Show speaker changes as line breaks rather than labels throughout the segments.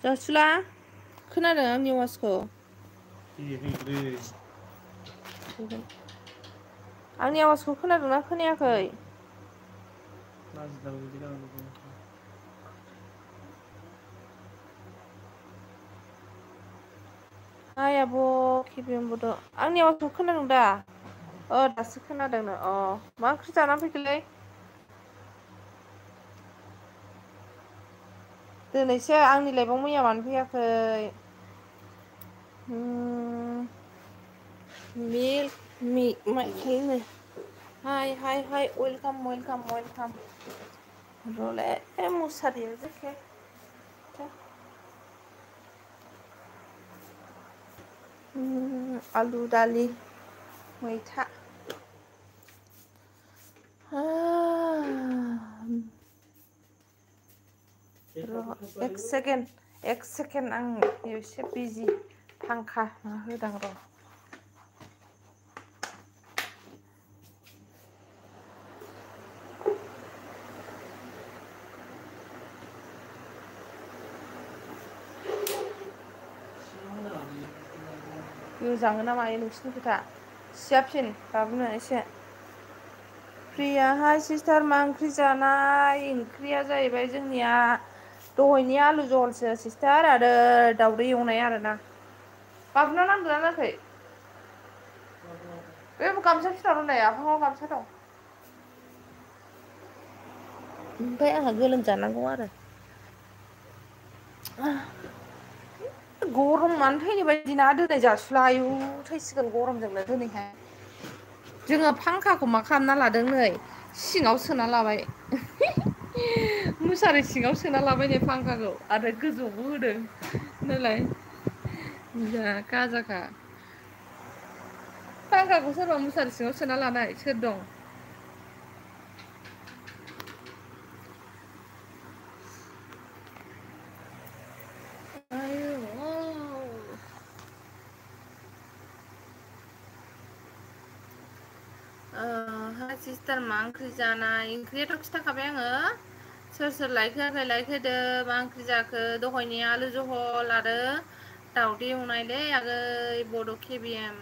जासुला खोनादों आंनि आवाजखौ आंनि आवाजखौ खोनादोंना खोनायाखै हाय आब' केबिएम बड' आंनि आवाजखौ खोनादों दा दासो खोनादोंनो मा ओंख्रि जानानै फैखोलै दिनैसो आंनि लाइफआव मैया मानो फैयाखै माइखेलनो हाय हाय हाय वेलकाम वेलकाम वेलकाम र'ले मुसारिया जेखे आलु दालि मैथा एक सेकेन्ड आं एसे बिजि फांखा होदां र' गोजाङो ना मायो नोंसिनि खोथा सियाफिन गाबनो एसे प्रिया सिस्टार मा ओंख्रि जानाय ओंख्रिया जाहैबाय जोंनिया दहायनि आलु जहलसो सिस्टार आरो दावदै एवनाय आरोना बाबुनाव नांदोंना नाङाखै बे गामसा सुनानै आफाङाव गामसा दं ओमफ्राय आंहा गोलोमजानांगौ आरो गरमानो थैनाय बायदि ना दिनै जासुला आयु थैसिगोन गरमजोंनो दिनैहाय जोङो फांखाखौ मा खालामना लादों नै सिङाव सोना लाबाय मुसारि सिङाव सोना लाबाय नै फांखाखौ आरो गोजौआवबो होदों नालाय जा गाजाखा फांखाखौ सोरबा मुसारि सिङाव सोना लानाय सोर दं सिस्टार मा ओंख्रि जानाय ओंख्रियाथ' खिथाखाबाय आङो सोर सोर लाइक होआखै लाइक होदो मा ओंख्रि जाखो दहायनि आलु जहल आरो दावदै एवनायलै आगै बड' केबिएम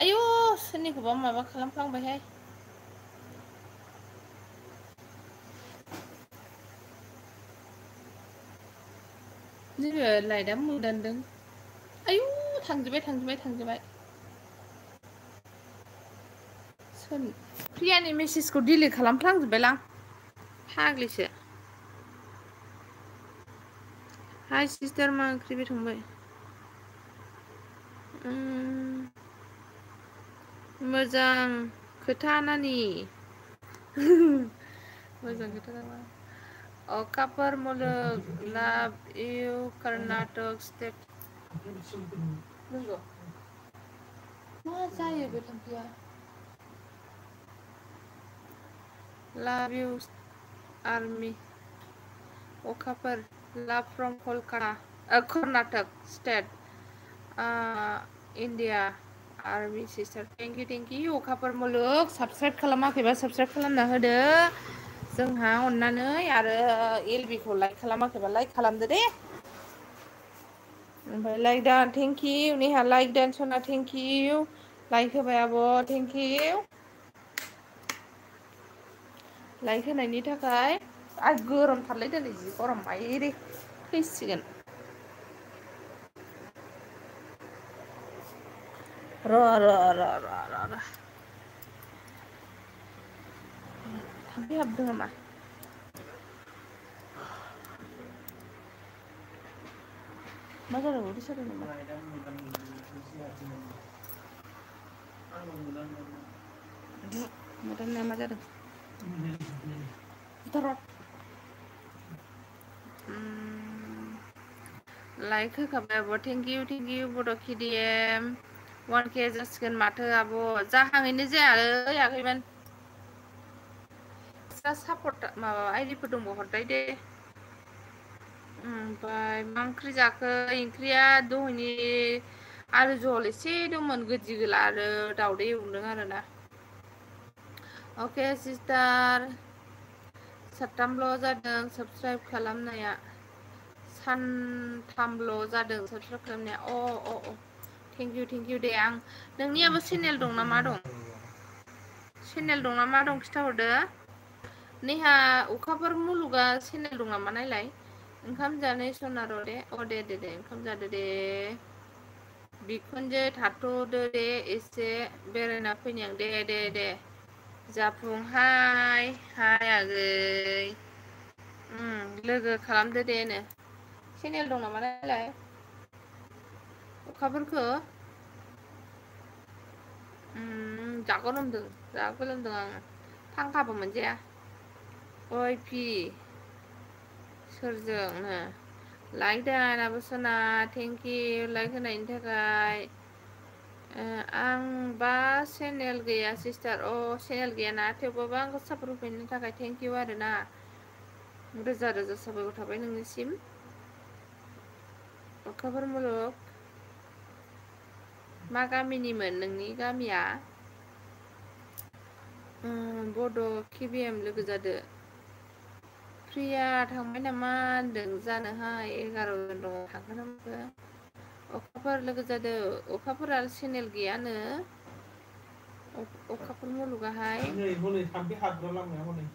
आयु सोरनिखौबा माबा खालामफ्लांबायहाय नैबे लाइटआ मोदानदों आयु थांजोब्बाय प्रियानि मेसेजखौ डिलिट खालामफ्लांजोब्बायलां फाग्लिसो हाय सिस्टार मा ओंख्रि बे संबाय मोजां खोथा नानि मोजां खोथा नामा अखाफोर मुलुग लाभ इउ कर्नाटक स्टेट नंगौ मा जायो बे थाम्फैया लाभ इउ आर्मि अखाफोर love from Kolkata Karnataka state India army sister thank you अखाफोर मुलुग साबसक्राइब खालामाखैबा साबसक्राइब खालामना होदो जोंहा अननानै आरो एलबिखौ लाइक खालामाखैबा लाइक खालामदो दे ओमफ्राय लाइक दान थेंक इउ नेहा लाइक दान सना थेंक इउ लाइक होबाय आब' थेंक इउ लाइक होनायनि थाखाय आरो गरमथारलै दिनै जि गरम आइरै थैसिगोन र' थाम्फै हाबदों नामा मा जादों उदै सादों नामा मोदाननाया मा जादों लाइक होखाबाय आब' थेंक इउ बड' केडिएम 1K जासिगोन माथो आब' जाहाङैनो जायालै आगैमोन सापर्ट माबा आइडिफोर दंबा हरलाय दे ओमफ्राय मा ओंख्रि जाखो ओंख्रिया दहायनि आलु जहल एसे दंमोन गोदि गोला आरो दावदै एवदों आरोना अके सिस्टार साथामल' जादों साबस्क्राइब खालामनाया सानथामल' जादों साबस्क्राइब खालामनाया अ थेंक इउ दे आं नोंनियाबो चेनेल दं ना मा दं चेनेल दं ना मा दं खिथाहरदो नेहा अखाफोर मुलुगा चेनेल दं नामा नायलाय ओंखाम जानाय सना र' दे दे ओंखाम जादो दे बिखुनजो थाथ'दो दे एसे बेरायना फैनि आं दे जाफुं हाय आगै लोगो खालामदो देनो चेनेल दं नामा नायलाय अखाफोरखौ जा गोलोमदों आङो फांखाबो मोनजाया ओइ फि सोरजोंनो लाइक दानाबो सना थेंकिउ लाइक होनायनि थाखाय आं बा चेनेल गैया सिस्टार चेनेल गैयाना थेवबाबो आंखौ सापर्ट होफैनो थाखाय थेंकिउ आरोना रोजा रोजा साबायखर थाबाय नोंनिसिम अखाफोर मुलुग मा गामिनिमोन नोंनि गामिया बड' केबिएम लोगो जादो प्रिया थांबाय नामा होनदों जानोहाय 11 जन दङ थांखो ना माखो अखाफोर लोगो जादो अखाफोरा चेनेल गैयानो अखाफोर मुलुगाहाय हनै थाम्फै हाबग्रा लामाया हनै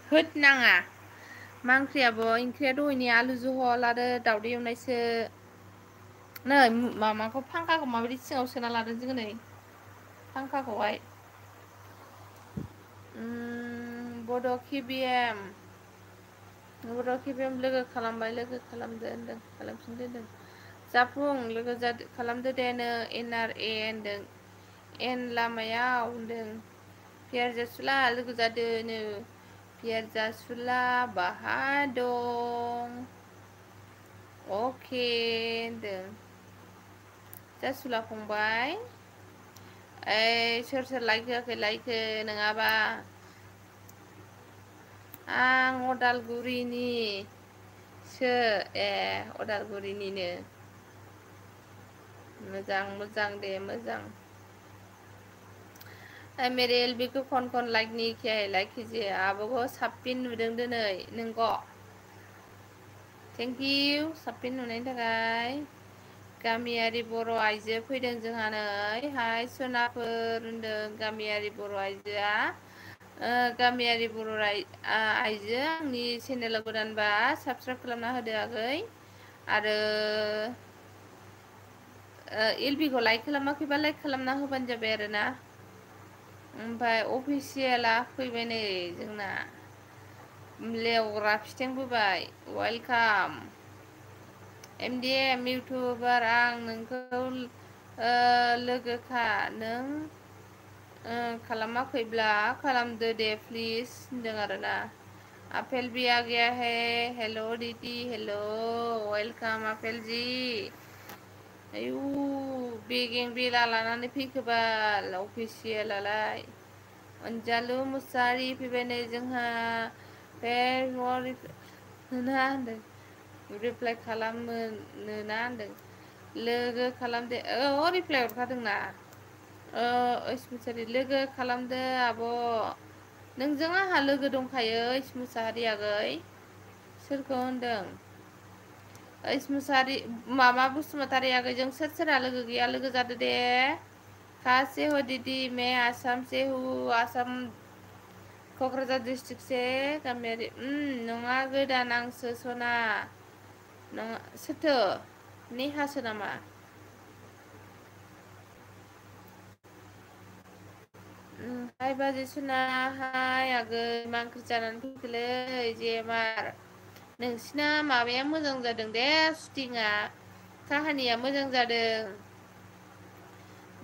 होद नाङा मा ओंख्रि आब' ओंख्रिया दहायनि आलु जहल आरो दावदै एवनायसो नै माबाखौ फांखाखौ माबायदि सिङाव सोना लादों जोङो नै फांखाखौहाय बड' केबिएम लोगो खालामबाय लोगो खालामदो होनदों खालामफिनदो होनदों जाफुं लोगो जादो खालामदो दे नो NRA होनदों एन लामायाव होनदों पियार जासुला लोगो जादोनो पियार जासुला बाहाय दं अके होनदों जासुला फंबाय ओइ सोर लाइक होआखै लाइक हो नङाबा आं अदालगुरिनिसो अदालगुरिनिनो मोजां दे मोजां मेरे एलबी को कौन लाइक नहीं किया है लाइक कीजिए आब'खौ साबसिन नुदों दिनै नोंगौ थेंक इउ साबसिन नुनायनि थाखाय गामियारि बर' आइजो फैदों जोंहा नै हाय सनाफोर होनदों गामियारि बर' आइजोआ गामियारि बर' आइजो आंनि चेनेलाव गोदानबा साबसक्राइब खालामना होदो आगै आरो एलबि खौ लाइक खालामाखैबा लाइक खालामना होबानो जाबाय आरोना ओमफ्राय अफिसियेला फैबाय नै जोंना लेवग्रा फिथेंबोबाय वेलकाम MDM इउटुबार आं नोंखौ लोगोखा नों खालामाखैब्ला खालामदो दे प्लिज होनदों आरोना आपेल भी आ गया है हेलो दीदी हेलो वेलकाम आपेल जी आयु बेगें बेला लानानै फैखोबाल अफिसियेलालाय अनजालु मुसाहारि फैबाय नै जोंहा होना होनदों रिप्लाइ खालामो नोना होनदों लोगो खालामदो रिप्लाइ हरखादोंना ओइस लोगो खालामदो आब' नोंजों आंहा लोगो दंखायो ओइस मुसाहारि आगै सोरखौ होनदों ओइस मुसाहारि माबा बसुमतारी आगैजों सोरहा लोगो गैया लोगो जादो दे कहाँ हो दीदी मैं आसाम से हूँ आसाम क'क्राझार डिस्ट्रिक्ट से गामियारि नङा गोदान आंसो सना नङा सोरथो नेहासो नामा हाय बाजै सना हाय आगै मा ओंख्रि जानानै फैखोलै जेमार नोंसिना माबाया मोजां जादों दे सुटिंआ काहानिया मोजां जादों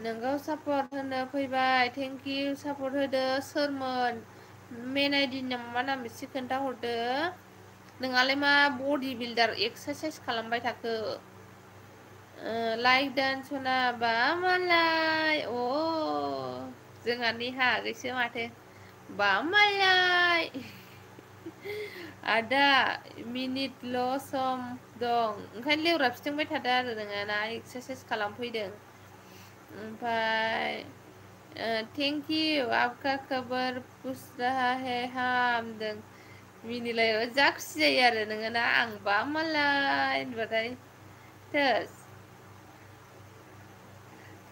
नोंगौ सापर्ट होनो फैबाय थेंकिउ सापर्ट होदो सोरमोन मेनायदिन ना मा नाम एसे खोन्थाहरदो नोंहालाय मा बडि बिल्दार एक्सारसाइस खालामबाय थाखो लाइक दान सना बा मालाय जोंहा नेहा आगैसो माथो बा मालाय आदा मिनिटल' सम दं ओंखायनो लेवरा फिथिंबाय थादों आरो नोङो ना एक्सारसाइस खालामफैदों ओमफ्राय थेंक यू आपका खबर पूछ रहा है हामदों मिनिलायो जा खुसि जायो आरो नोङो ना आंबा मालाय होनबाथाय थोस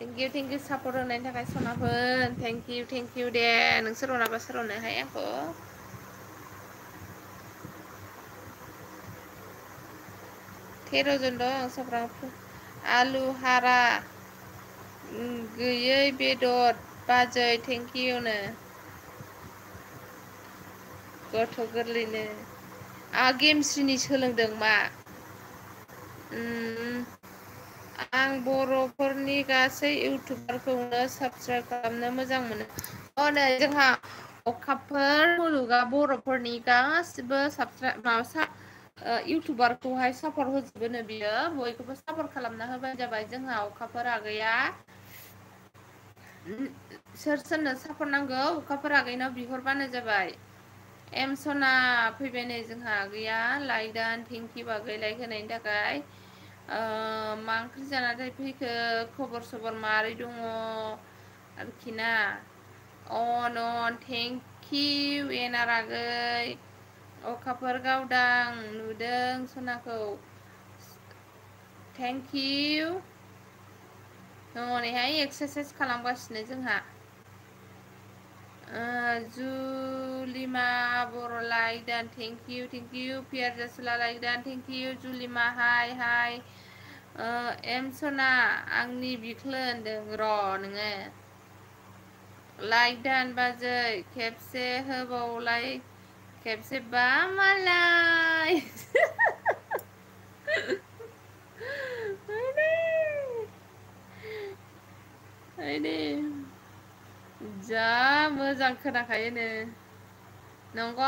थेंक इउ सापर्ट होनायनि थाखाय सनाफोर थेंक इउ दे नोंसोर अनाबा सोर अनोहाय आंखौ 13 जन दं साफ्राम आलु हारा गैयै बेदर बाजै थेंक इउनो गथ' गोरलैनो गेमस्रिनि सोलोंदों मा आं बर'फोरनि गासै इउटुबारखौनो साबसक्राइब खालामनो मोजां मोनो नै जोंहा अखाफोर मुलुगा बर'फोरनि गासिबो माबा इउटुबारखौहाय सापर्ट होजोबोनो बियो बयखौबो सापर्ट खालामना होबानो जाबाय जोंहा अखाफोर आगैया सोरनो सापर्ट नांगौ अखाफोर आगैनाव बिहरबानो जाबाय एम सना फैबाय नै जोंहा आगैया लाइक दान थेंकिउ आगै लाइक होनायनि थाखाय मा ओंख्रि जानानै फैखो खबर सबर मारै दङ आरोखि ना अन थेंकिउ एनार आगै अखाफोर गावदां नुदों सनाखौ थेंकिउ हनैहाय एक्सारसाइस खालामगासिनो जोंहा जुलिमा बर' लाइक थेंकिउ पियार जासुला लाइक दान थेंकिउ जुलिमा हाय एम सना आंनि बिख्लो होनदों र' नोङो लाइक दान बाजै खेबसे होबावलाय खेबसे बा मालाय आइदै जा मोजां खोनाखायोनो नंग'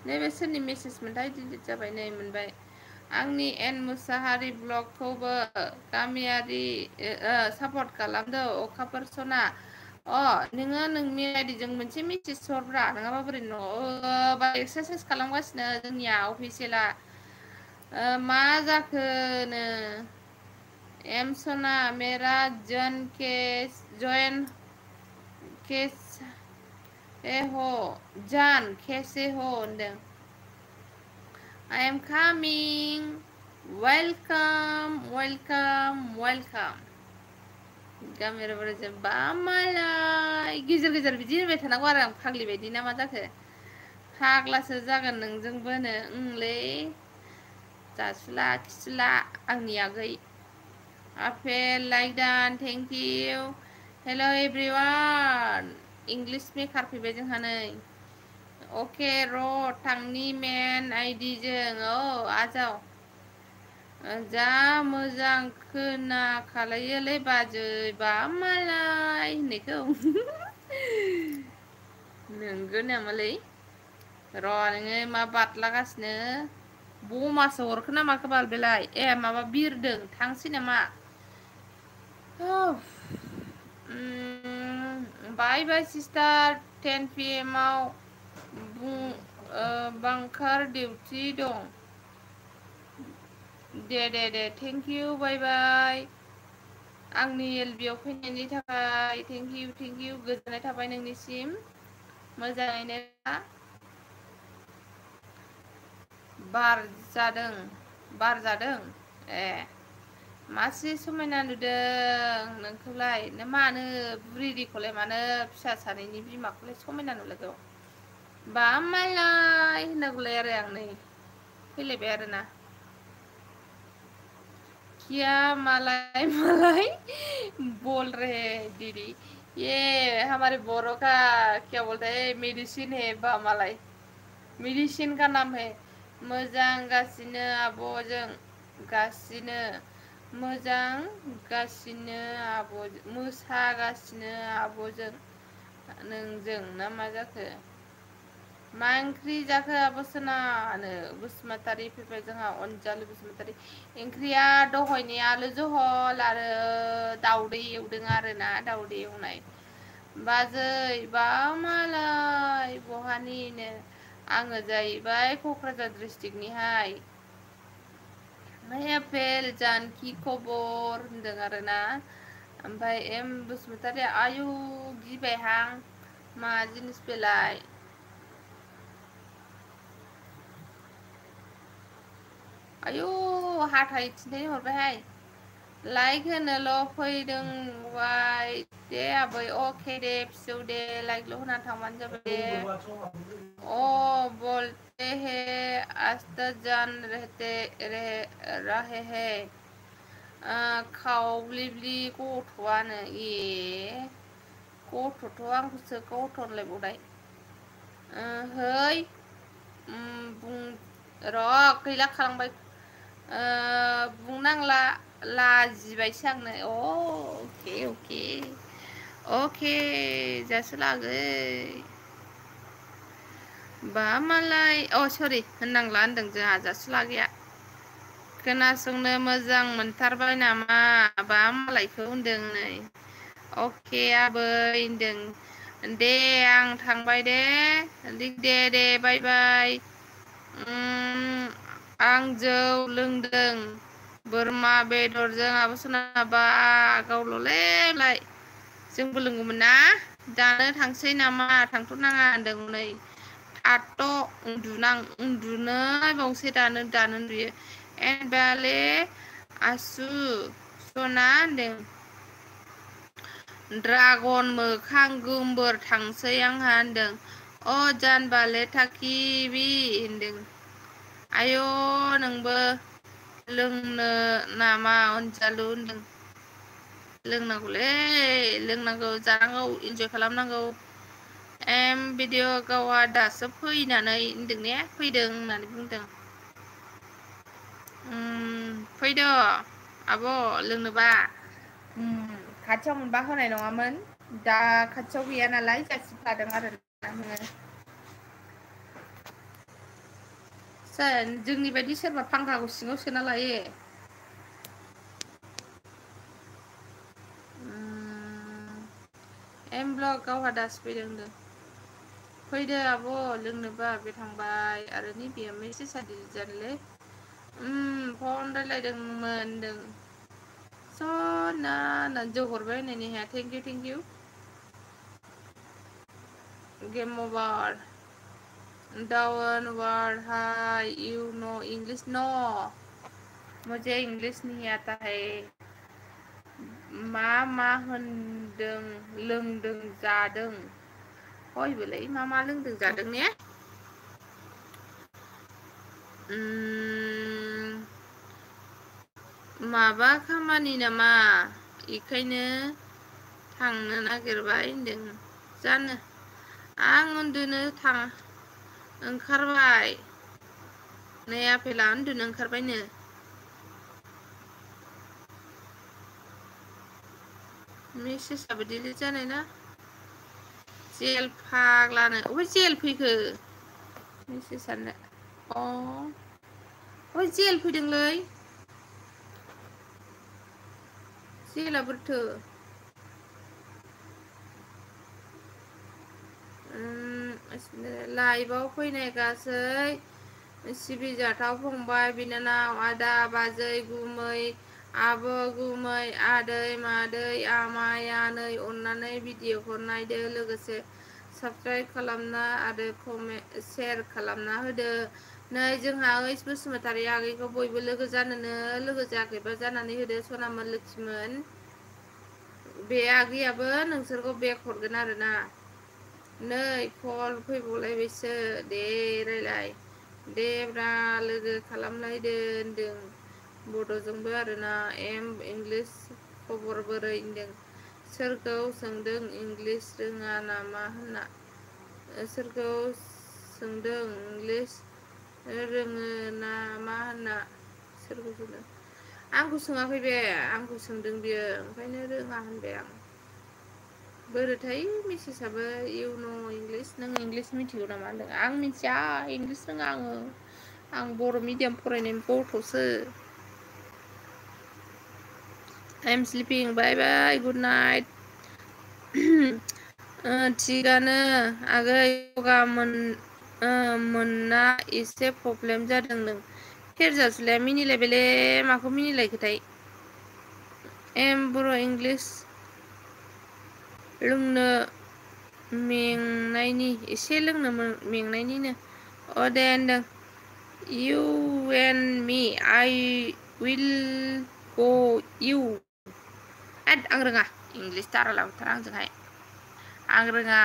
नैबे सोरनि मेसेज मोनथाय डिलिट जाबाय नै मोनबाय आंनि एन मुसाहारि ब्लगखौबो गामियारि सापर्ट खालामदो अखाफोर सना नोङो नोंनि आइडिजों मोनसे मेसेज हरब्रा नङाबा बोरै एक्सारसाइस खालामगासिनो जोंनिया अफिसियेला मा जाखोनो एम सना मेरा जॉन केस हो जान कैसे हो होनदों I am coming वेलकाम गामियारि बर' बा मालाय गेजेर गेजेर बिदि होनबाय थानांगौ आरो आं फाग्लि बायदि ना मा जाखो फाग्लासो जागोन नोंजोंबोनो ओंलै जासुला खिसुला आंनि आगै आफेल लाइक दान थेंकिउ हेल' एभ्रिवान इंलिस मेकार फैबाय जोंहा नै अके र' थांनि मेन आइडिजों आजाव जा मोजां खोनाखालायोलै बाजै बा मालाय होननायखौ नोंगौ नामालै र' नोङो मा बारलागासिनो बमासो हरखो ना माखो बाल बेलाय माबा बिरदों थांसै नामा बाय बाय सिस्टार 10 PM आव बांकार डिउटि दं दे थेंकिउ बाय बाय आंनि एलबियाव फैनायनि थाखाय थेंकिउ गोजोननाय थाबाय नोंनिसिम मोजाङैनो बार जादों ए मासे समायना नुदों नोंखौलाय नों मानो बुरिखौलाय मानो फिसा सानैनि बिमाखौलाय समायना नुलायगौ बा मालाय होननांगौलाय आरो आं नै फैलायबाय आरोना किया मालाय बोल रहे दीदी ये हमारे बोरो का क्या बोलते हैं मेडिसिन है बा मालाय मेडिसिन का नाम है मोजां गासिनो आब'जों गासिनो मोजां गासिनो मोसागासिनो आब'जों नोंजों ना मा जाखो मा ओंख्रि जाखो आब' सनानो बसुमतारी फैबाय जोंहा अनजालु बसुमतारी ओंख्रिया दहायनि आलु जहल आरो दाउदै एवदों आरोना दाउदै एवनाय बाजै बा मालाय बहानिनो आङो जाहैबाय क'क्राझार डिस्ट्रिक्टनिहाय आपेल जानखि खबर होनदों आरोना ओमफ्राय एम बसुमतारी आयु गिबायहां मा जिनिस बेलाय आयु हाथाय थिनथाय हरबायहाय लाइक होनोल' फैदोंबाय दे आबै अके दे फिसौ दे लाइकल' होना थांबानो जाबाय दे ओ बोलते हे आस्ता जान रहे है खावब्लिब्लि गथ'आनो ए गथ'थ' आंखौसो गथ' होनलायबावबाय है र' गैला खालामबाय बुंनांला लाजिबायसो आंनो अके अके अके जासोलागै बा मालाय सरि होननांला होनदों जोंहा जासुलागैया खोनासंनो मोजां मोनथारबाय नामा बा मालायखौ होनदों नै अके आबै होनदों दे आं थांबाय दे दे दे बाय बाय आं जौ लोंदों बोरमा बेदरजों आब' सोनाबा गावल'लै जोंबो लोंगौमोन ना दानो थांसै नामा थांथ'नाङा होनदों हनै उन्दुनो बावसै दानो उन्दुयो एनबाले आसु सना होनदों ड्रागन मोखां गोमबोर थांसै आंहा होनदों जानबाले थाखिबि होनदों आय' नोंबो लोंनो नामा अनजालु होनदों लोंनांगौलै लोंनांगौ जानांगौ इन्जय खालामनांगौ भिडिअ गावा दासो फैनानै होनदों ने फैदों होननानै बुंदों फैद' आब' लोंनोबा खाथियाव मोनबा होनाय नङामोन दा खाथियाव गैया नालाय जासिफ्लादों आरो जोंनि बायदि सोरबा फांखाखौ सिङाव सोना लायो एम ब्लक गावहा दासो फैदों होनदों फैदो आब' लोंनोबा बे थांबाय आरो नै बेयो मेसेज जानोलै फन रायज्लायदोंमोन होनदों सना जौ हरबाय होननायनि हाया thank you game over down ward high you know English नो मुझे इंग्लिश नहीं आता है मा होनदों लोंदों जादों हयबोलै मा लोंदों जादों ने माबा खामानि नामा बेखायनो थांनो नागिरबाय होनदों जानो आं उन्दुनो ओंखारबाय नै आफेला उन्दुनो ओंखारबायनो मेसेजआबो डिलिट जानाय ना जेल फाग्लानो अबे जेल फैखो मेसेजआनो जेल फैदोंलै जेला बोरैथो लाइभआव फैनाय गासै सिबिजाथाव फंबाय बिनानाव आदा बाजै गुमै आब' गुमै आदै मादै आमाइ आनै अननानै भिडिअखौ नायदो लोगोसे साबसक्राइब खालामना आरो सेयार खालामना होदो नै जोंहा ओइस बसुमतारी आगैखौ बयबो लोगो जानोनो लोगो जायाखैबा जानानै होदो सनामोन लोखिमोन बे आगैयाबो नोंसोरखौ बेग हरगोन आरोना नै कल फैबावलायबायसो दे रायलाय देब्रा लोगो खालामलायदो होनदों बड'जोंबो आरोना इंलिस खबर बोरै होनदों सोरखौ सोंदों इंलिस रोङा नामा होनना सोरखौ सोंदों इंलिस रोङो नामा होनना सोरखौ सोंदों आंखौ सोङाखै बे आंखौ सोंदों बियो ओंखायनो रोङा होनबाय आं बोरैथाय मेसेजआबो इउन' इंलिस नों इंलिस मिथिगौ नामा होनदों आं मिथिया इंलिस रोङा आङो आं बर' मिडियाम फरायनाय गथ'सो आइम स्लिपिं बाय बाय गुड नाइट थिगानो आगै गगा मोनना एसे प्रब्लेम जादों नों सोर जासुलाया मिनिलायबायले माखौ मिनिलायखोथाय बर' इंलिस लोंनो मेंनायनि एसे लोंनो मेंनायनिनो अ दे होनदों you and me I will go you आं रोङा इंलिस दारा लाबोथारा आंजोंहाय आं रोङा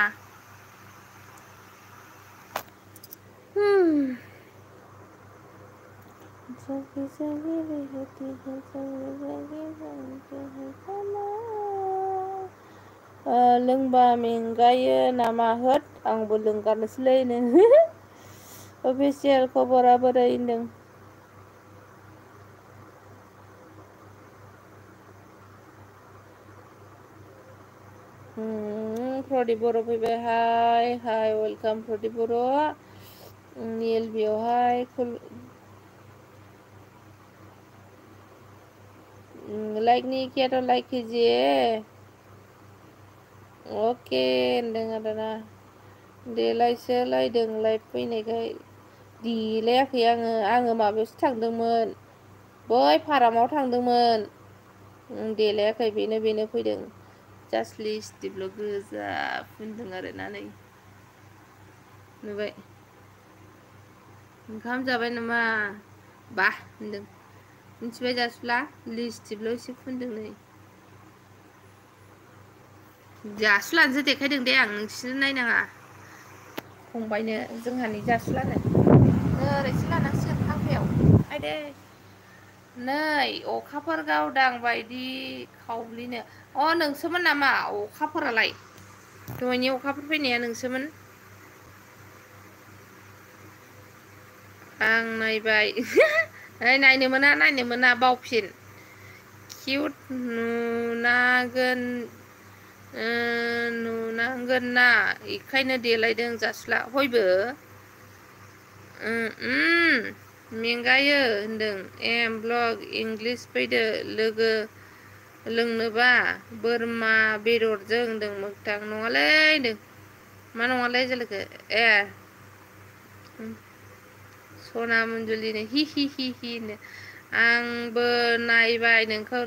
लोंबा मेंगायो नामा होद आंबो लोंगारनोसैलै अफिसियेल खबरा बोरै होनदों प्रदीप बर' फैबाय हाय हाय वेलकाम प्रदीप बर' नील बेवहाय लाइक नहीं किया तो लाइक कीजिए अके होनदों आरोना देलायसो लायदों लाइभ फैनायखाय देलायाखै आङो माबायावसो थांदोंमोन बै फारामाव थांदोंमोन देलायाखै बेनो फैदों जास्ट लिस्टिभल' गोजा फुनदों आरोना नै नुबाय ओंखाम जाबाय नामा बा होनदों मिथिबाय जासुला लिस्टिभल' एसे फुनदों नै जासुलानोसो देखायदों दे आं नोंसोर नायनाङा फंबायनो जोंहानि जासुलानो ओरैसो लानांसिगोन फांखायाव आइदे नै अखाफोर गावदां बायदि खावब्लिनो नोंसोमोन नामा अखाफोरालाय दहायनि अखाफोर फैनाया नोंसोमोन आं नायबाय नायनो मोना बावफिन किउट नुनांगोन ना बेखायनो देलायदों जासुला हयबो मेंगायो होनदों ब्लग इंलिस फैदो लोगो लोंनोबा बोरमा बेदरजों होनदों मोगथां नङालै होनदों मा नङालै लोगो सना मन्जुलिनो हि हि हि हि होनो आंबो नायबाय नोंखौ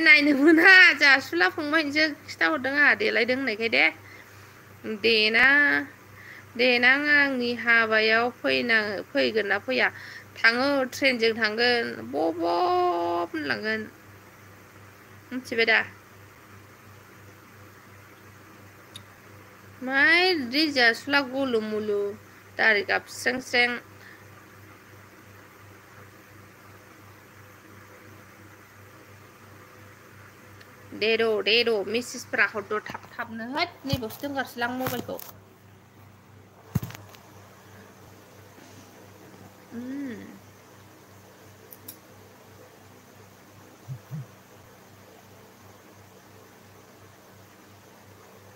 नायनो मोना जासुला फंबायनिसो खिथाहरदों आंहा देलायदों होननायखाय दे देनां आंनि हाबायाव फैगोन ना फैया थाङो ट्रेनजों थांगोन बब होनलांगोन मिथिबाय दा मायदि जासुला गुलु मुलु दारि गाबस्रें स्रें दे र' मेसेजफोरा हरद' थाबनो होद नैबावसो दोनगारसैलां मबाइलखौ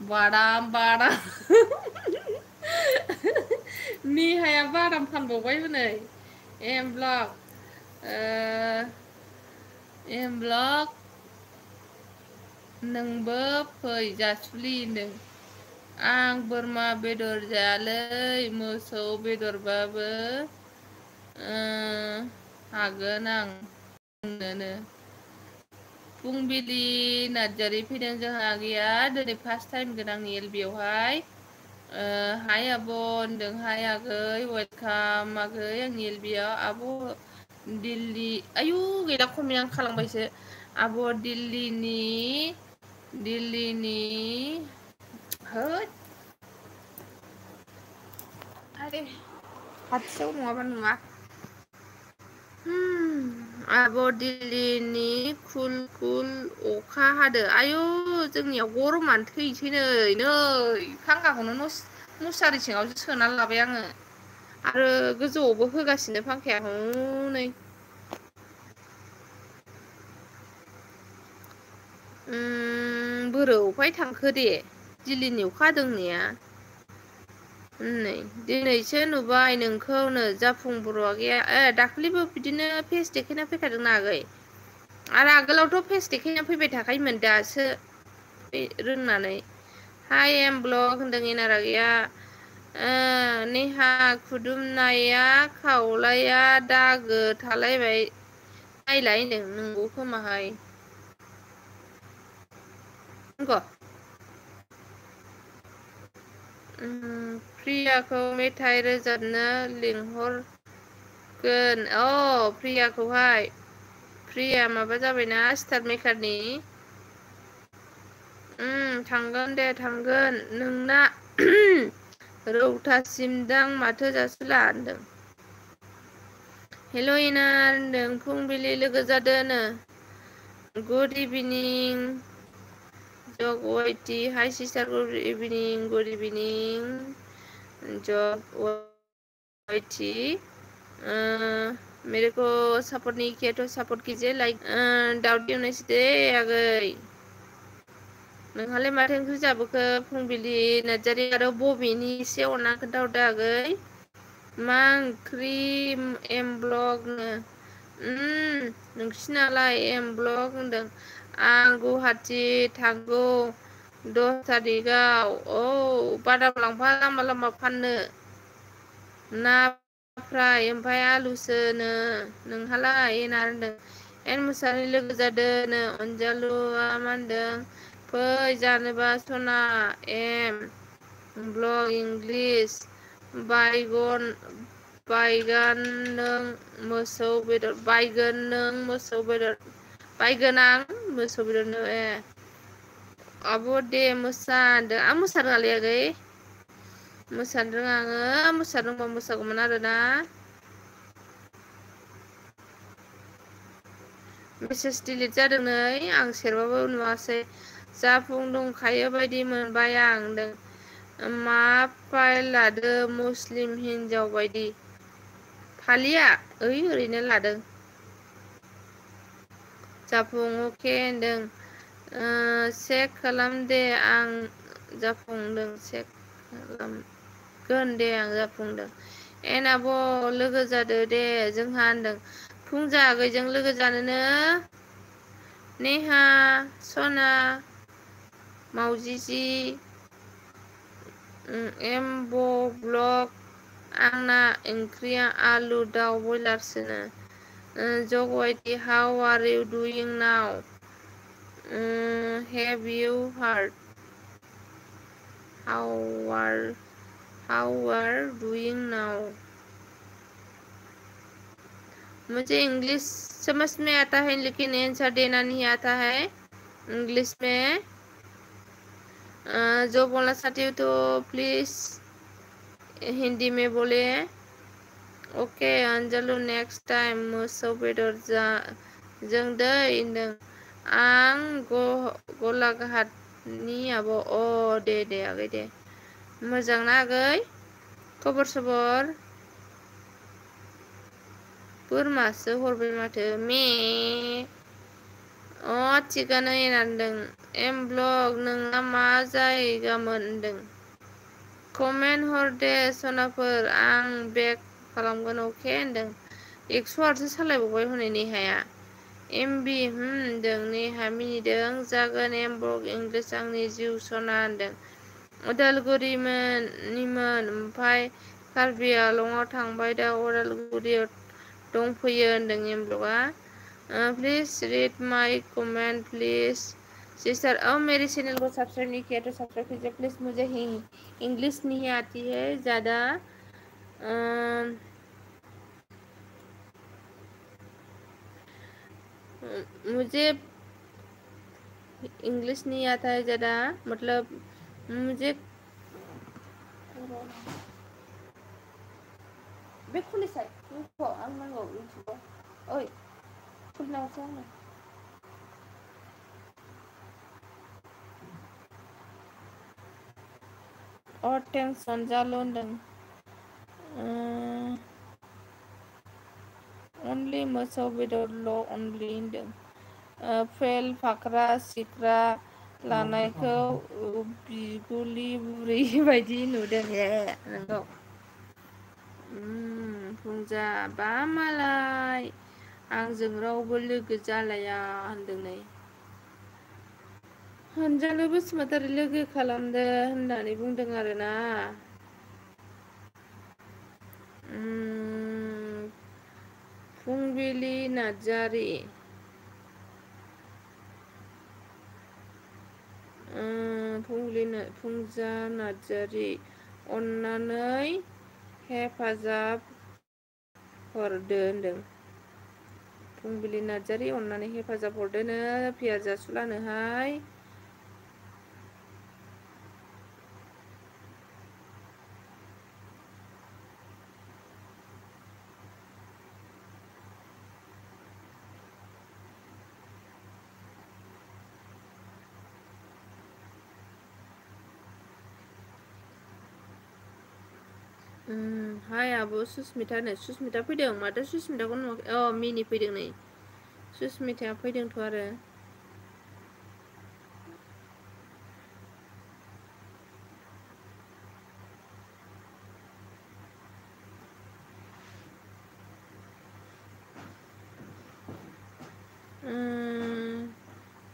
बादाम नेहाया बादाम फानबावबाय हनै एम ब्लग नोंबो फै जासुलि होनदों आं बोरमा बेदर जायालै मोसौ बेदरबाबो हागोन आं बुंनोनो फुंबिलि नार्जारि फैदों जोंहा गैया दिनै फार्स्ट टाइम गोनां बेवहाय हाय आब' होनदों हाय आगै वेलकाम आगै आंनि एलबियाव आब' दिल्ली आयु गैला खमि आं खालामबायसो आब' दिल्लीनि होद आरे खाथियाव नङाबा नुवा आब' दिल्लीनि कुल अखा हादो आयु जोंनियाव गरमानो थैसै नै फांखाखौनो मुसारि सिङावसो सोनानै लाबाय आङो आरो गोजौआवबो होगासिनो फांखाया हनै बोरौहाय थांखो दे दिल्लीनि अखा हादों होननाया नै दिनैसो नुबाय नोंखौनो जाफुं बर' आगैया दाखालिबो बिदिनो फेस देखायना फैखादोंना आगै आरो आगोलावथ' फेस देखायना फैबाय थाखायोमोन दासो रोंनानै हाय एम ब्लग होनदों इनार आगैया नेहा खुदुमनाया खावलाया दागो थालायबाय नायलाय नंगौ खोमाहाय नंगौ प्रियाखौ मेथाइ रोजाबनो लिंहरगोन प्रियाखौहाय प्रिया माबा जाबायना स्टार मेकारनि थांगोन दे थांगोन नोंना रौतासिमदां माथो जासुला होनदों हेल' इनार होनदों फुंबिलि लोगो जादोनो गुड इभिनिं जगवाइटि हाय सिस्टार गुड इभिनिं जगवाइटि मेरे को सपोर्ट नहीं किया तो सपोर्ट कीजिए लाइक दाउट एवनायसै दे आगै नोंहालाय माथो ओंख्रि जाबोखो फुंबिलि नार्जारि आरो बबेनि एसे अनना खोन्थाहरदो आगै मा ओंख्रि एम ब्लगनो नोंसिनालाय एम ब्लग होनदों आं गुवाहाटि थांगौ 10 थारिखआव बादाम लांफा लामा लामा फाननो ना फ्राय ओमफ्राय आलुसोनो नोंहालाय होनना होनदों एन मुसाहारि लोगो जादोंनो अनजालुआ मा होनदों फै जानोबा सना एम ब्लग इंलिस बायगोन नों मोसौ बेदर बायगोन आं मोसौ बेदरनो आब' दे मोसा होनदों आं मोसानो रोङालै आगै मोसानो रोङा आङो मोसानो रोंबा मोसागौमोन आरोना मेसेज डिलिट जादों नै आं सेरबाबो नुवासै जाफुं दंखायो बायदि मोनबाय आं होनदों मा फाइल लादो मुस्लिम हिनजाव बायदि फालिया ओरैनो लादों जाफुं अके होनदों चेक खालाम दे आं जाफुंदों चेक खालामगोन दे आं जाफुंदों एन आब' लोगो जादो दे जोंहा होनदों फुंजा आगैजों लोगो जानोनो नेहा सना मावजि जि एमब ब्लग आंना ओंख्रिया आलु दाउ बयलारसोनो जगवाइटि how are you doing now have you hurt how are doing now मुझे इंग्लिश समझ में आता है लेकिन आंसर देना नहीं आता है इंग्लिश में जो बोलना चाहती हो तो प्लीज हिंदी में बोले ओके अनजालु नेक्स्ट टाइम मोसौ बेदर जों दै होनदों आं गलाघाटनि आब' दे आगै दे मोजां ना आगै खबर सबर बोरमासो हरबाय माथो मे थिगानो होनदों एम ब्लग नोंना मा जायगामोन होनदों कमेन्ट हर दे सनाफोर आं बेक खालामगोन अके होनदों 108सो सालायबावबाय हनै नेहाया एमबि होनदों नेहा मिनिदों जागोन एम ब्लग इंलिस आंनि जिउ सना होनदों उदालगुरिनिमोन ओमफ्राय कार्बि आलंआव थांबाय दा उदालगुरियाव दंफैयो होनदों एम ब्लगआ please read my comment please sister मेरी चैनल को सब्सक्राइब नहीं किया तो सब्सक्राइब कीजिए प्लीज मुझे इंग्लिश नहीं आती है ज़्यादा मुझे इंग्लिश नहीं आता है ज़्यादा मतलब मुझे बे खुलिसाय आं नांगौ इउटुबाव ओइ खुलिना हरसै आंनो टेंसन जाल' होनदों अनलि मोसौ बेदरल' अनलि होनदों फेल फाख्रा सिख्रा लानायखौ बिगुलि बुरै बायदि नुदों नोंगौ फुंजा बा मालाय आंजों रावबो लोगो जालाया होनदों नै अनजालु बसुमतारी लोगो खालामदो होननानै बुंदों आरोना फुंबिलि नार्जारि, फुंजा नार्जारि, अन्नानै हेफाजाब हरदो होनदों। फुंबिलि नार्जारि अन्नानै हेफाजाब हरदोनो पियाज जासुलानोहाय। हाय आब' सुस्मितानो, सुस्मिता फैदों माथो सुस्मिताखौ नुवाखै। मिनि फैदों नै, सुस्मिताया फैदोंथ' आरो।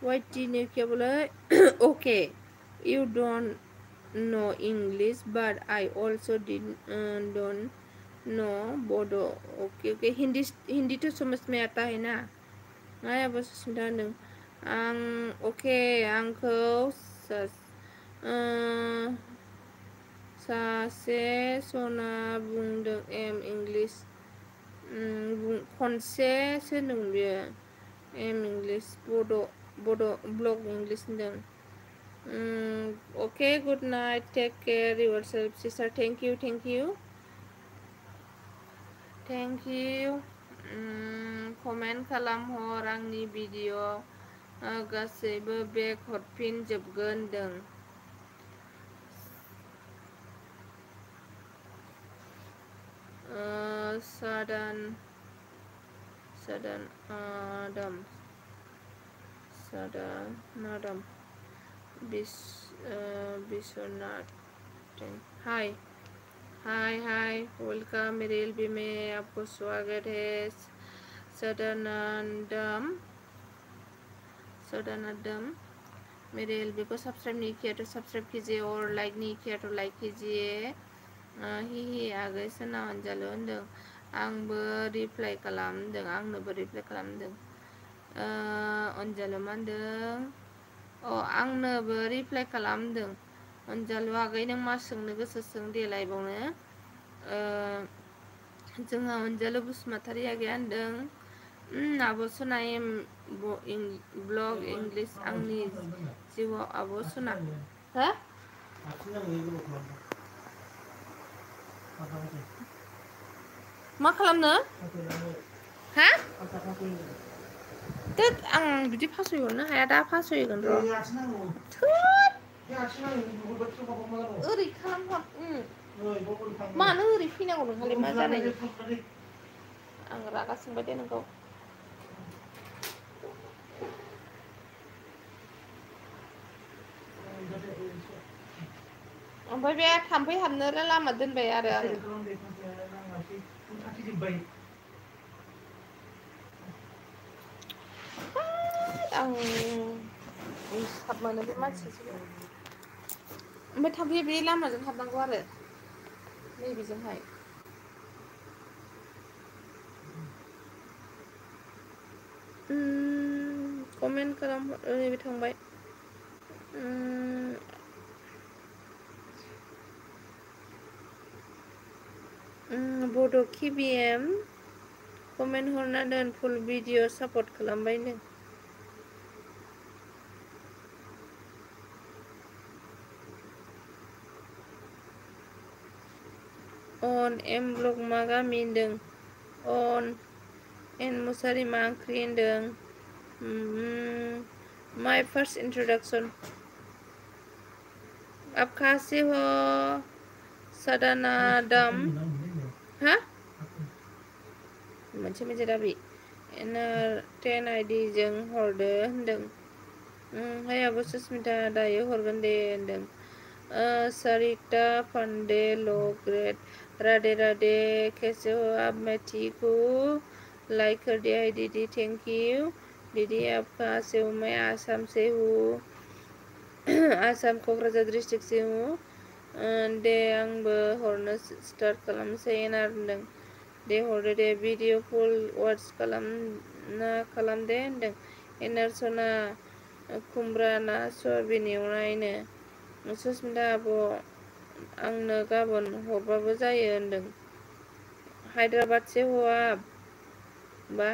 वाइटि ने क्या बोले? Okay, you don't know English, but I also don't know Bodo. Okay Hindi तो समझ में आता है ना। हाय आब' सुस्मिता होनदों ओके आंखौ सासे सना बुंदों इंलिश खनसे होनदोंमोन बियो इंलिश बड' ब्लग इंलिश होनदों। Okay good night take care yourself sister thank you comment खालामहर आंनि भिडिअ गासैबो बेक हरफिनजोबगोन होनदों। सादान विश्वनाथ हाय वेलकम मेरे एलबी में आपको स्वागत है। सदानंदम मेरे एलबी को सब्सक्राइब नहीं किया तो सब्सक्राइब कीजिए और लाइक नहीं किया तो लाइक कीजिए। हि आगै सोना अनजालु होनदों आंबो रिप्लाइ खालामदों अनजालु मा होनदों आंनोबो रिप्लाइ खालामदों। अनजालु आगै नों मा सोंनो गोसो सों देलायबावनो। जोंहा अनजालु बसुमतारि आगैया होनदों आब' सना ब्लग इंलिश आंनि जिउआव आब' सना हो मा खालामनो हा आं बिदि फासयहरनो हाया दा फासयगोन र' ओरै खालामहर मानो ओरै फैनांगौ नोंहालाय मा जानाय आं रागा सोंबाय दे नोंखौ। ओमफ्राय बे थाम्फै हाबनो लामा दोनबाय आरो आं साब मोनो बे मानसिखौ। ओमफ्राय थाम्फैया बे लामाजों हाबनांगौ आरो नैबेजोंहाय। कमेन्ट खालाम नैबे थांबाय। बड' KBM कमेन्ट हरना दोन फुल भिडिअ सापर्ट खालामबाय नो। अन एम ब्लग मा गामि होनदों अन एन मुसारि मा ओंख्रि होनदों माय फार्स्ट इंट्रोडक्शन आप कहाँ से हो सदानादम हा मोनसे मोनसे दाबि 10 ID जों हरदो होनदों। हाय आब' सुस्मिता दायो हरगोन दे होनदों। सरिता पांडे लो ग्रेट राधे राधे कैसे हो आप मैं ठीक हूँ लाइक कर दिया है दीदी थैंक यू दीदी आप कहाँ से हो मैं आसाम से हूँ आसाम क'क्राझार डिस्ट्रिक्ट से हूँ दे आंबो हरनो स्टार्ट खालामसै एनार होनदों। दे हरदो दे भिडिअ फुल वाच खालामदे होनदों। एनार सना खुमब्रा ना सयाबिन एवनायनो सुसमिता आब' आंनो गाबोन हरबाबो जायो होनदों। हैदराबाद से हो आप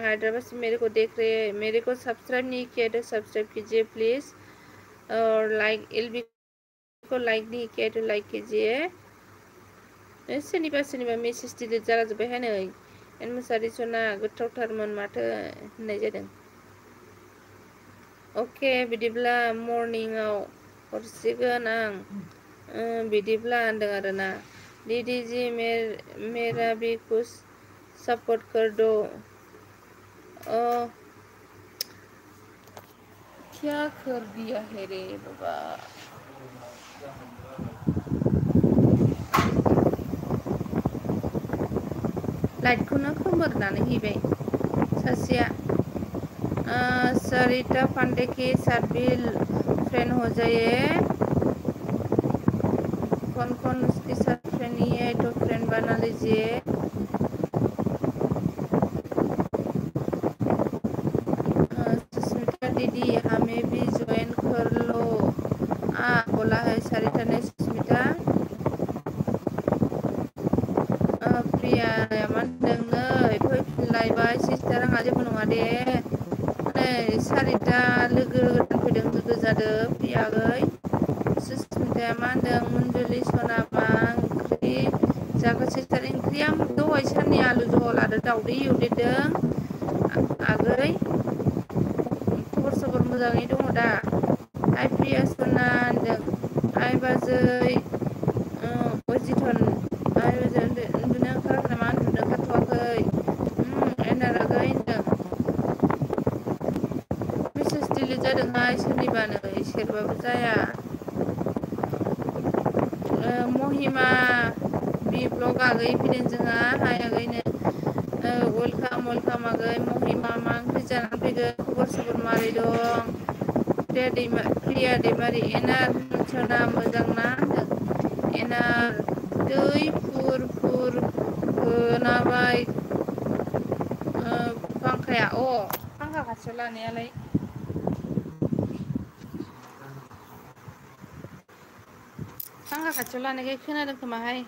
हैदराबाद से मेरे को सब्सक्राइब नहीं किया तो सब्सक्राइब कीजिए प्लीज़ और लाइक एलबी को लाइक नहीं किया तो लाइक कीजिए। सोरनिबा मेसेज डिलिट जालाजोब्बायहाय नै एन मुसारि सना गोथावथारमोन माथो होननाय जादों। अके बिदिब्ला मर्निंआव हरसिगोन आं बिदिब्ला होनदों आरोना। दीदी जी मेरा भी कुछ सपोर्ट कर दो। क्या कर दिया है रे बाबा। लाइटखौनो खोमोरनानै हैबाय सासेया। सरिता पांडे के साथ भी फ्रेंड हो जाइए। कौन कौन उसके साथ फ्रेंड नहीं है तो फ्रेंड बना लीजिए। सुष्मिता दीदी हमें भी ज्वाइन कर लो बोला है सरिता ने सुष्मिता। प्रिया मा होनदों नै फैफिनलायबाय सिस्टार आंहा जेबो नङा दे नै सारिता लोगो गोदान फैदों लोगो जादों प्रियागै। सुष्मिताया मा होनदों मन्जुलि सना मा ओंख्रि जाखो सिस्टार ओंख्रिया दहाय साननि आलु जहल आरो दाउदै एवदेरदों आगै। खबर सबर मोजाङै दङ दा? आइ प्रिया सना होनदों आइ बाजै अजिथन आइ बाजै उन्दुनो ओंखाराखै नामा उन्दुनो ओंखारथ'वाखै एनारागै होनदों। मेसेज डिलिट जादोंहाय सोरनिबानो सेरबाबो जाया। महिमा बि ब्लग आगै फैदों जोंहा हाय आगैनो वेलकाम आगै महिमा मा ओंख्रि जानानै फैगोन खबर सबर मारै दं? प्रिया दैमारि एनार सना मोजां ना होनदों। एनार दै फुर फुर खोनाबाय फांखाया फांखा खाथियाव लानायालाय फांखा खाथियाव लानायखाय खोनादों खोमाहाय।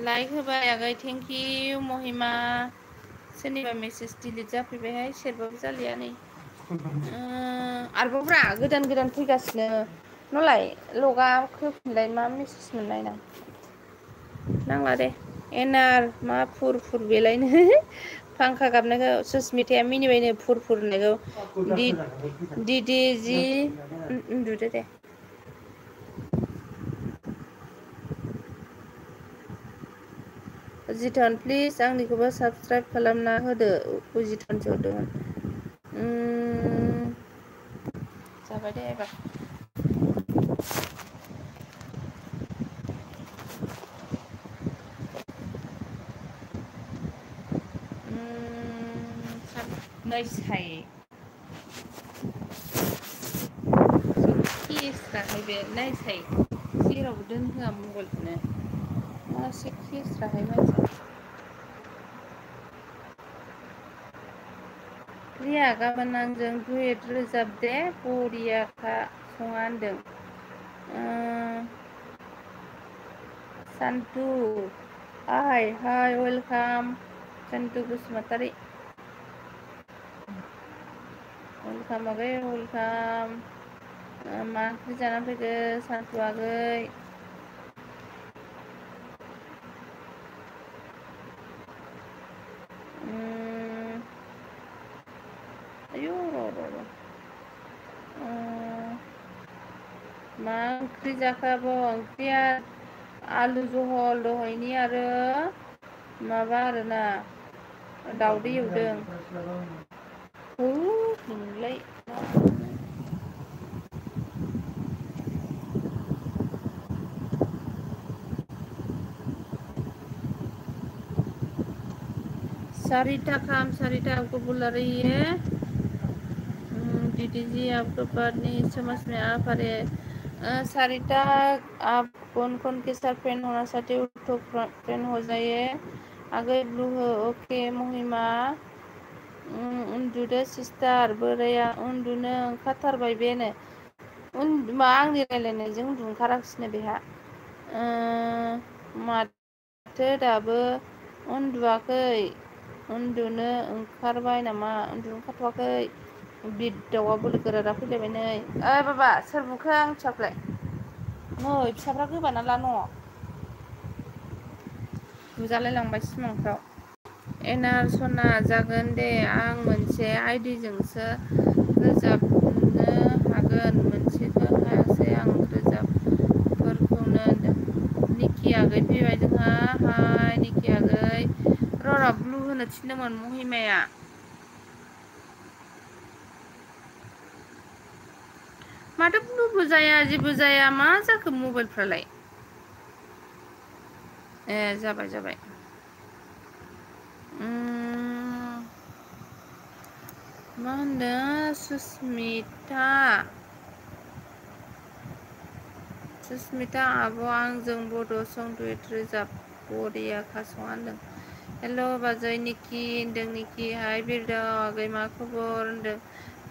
लाइक होबाय आगै थेंकिउ महिमा। सोरनिबा मेसेज डिलिट जाफैबायहाय सेरबाबो जालिया नै। आरोबावब्रा गोदान फैगासिनो नलाय लगा होफिनलाय मा मेसेज मोननाय ना नांला दे। एनार मा फुर फुर बेलायनो फांखा गाबनायखौ सुसमिताया मिनिबायनो फुर फुर होननायखौ दिदि जि उन्दुदो दे। उजिथन प्लिज आंनिखौबो साबसक्राइब खालामना होदो उजिथनसो हरदोंमोन। जाबाय दे एबार। नै साय केसराहाय बे नायसाय जेरावबो दोनहोआ मबाइलखौनो मासे केसराहाय मानसिया। प्रिया गाबोन आंजों डुयेट रोजाब दे बरियाखा सङा होनदों। सान्टु हाय वेलकाम सान्टु बसुमतारी वेलकाम आगै वेलकाम। मा ओंख्रि जानानै फैखो सान्थु आगै? आयौ र' मा ओंख्रि जाखो आब'? ओंख्रिया आलु जहल दहायनि आरो माबा आरोना दाउदै एवदों। नोंलाय सरिता आपको बुला रही है डीडीजी आपको पत्नी समझ में आ पा रही है। सारिता, आप कौन कौन के साथ फ्रेंड होना चाहते हो तो फ्रेंड हो जाइए। आगे ब्लू हो। ओके महिमा, उन्दुदो सिस्टार। बोराया उन्दुनो ओंखारथारबाय बेनो। मा आंनि रायलायनायजों उन्दुनो ओंखाराखिसैनो बेहा। माथो दाबो उन्दुवाखै? उन्दुनो ओंखारबाय नामा? उन्दुनो ओंखारथ'वाखै। बिदावा बोलो गोरारा फैलायबाय नै। ओइ बाबा सोर बुखो आं फिसाखौलाय? नै फिसाफ्रा गोबाना ला न'। बुजालाय लांबाय सिमांफ्राव। एनार सना जागोन दे, आं मोनसे आइडिजोंसो रोजाबनो हागोन, मोनसेखौ हायासै आं रोजाबफोरखौनो। निकि आगै फैबाय जोंहा। हाय निकि आगै। र' ब्लु होनो थिनदोंमोन महिमाया। माथो ब्लुबो जाया जेबो जाया, मा जाखो मबाइलफ्रालाय? ए जाबाय जाबाय। मा होनदों सुसमिता आब', आंजों बड' सं डुएट रोजाब। बरिया खास'आ होनदों। हेल' बाजै निकि होनदों। निकि हाय बिरदाव आगै मा खबर होनदों।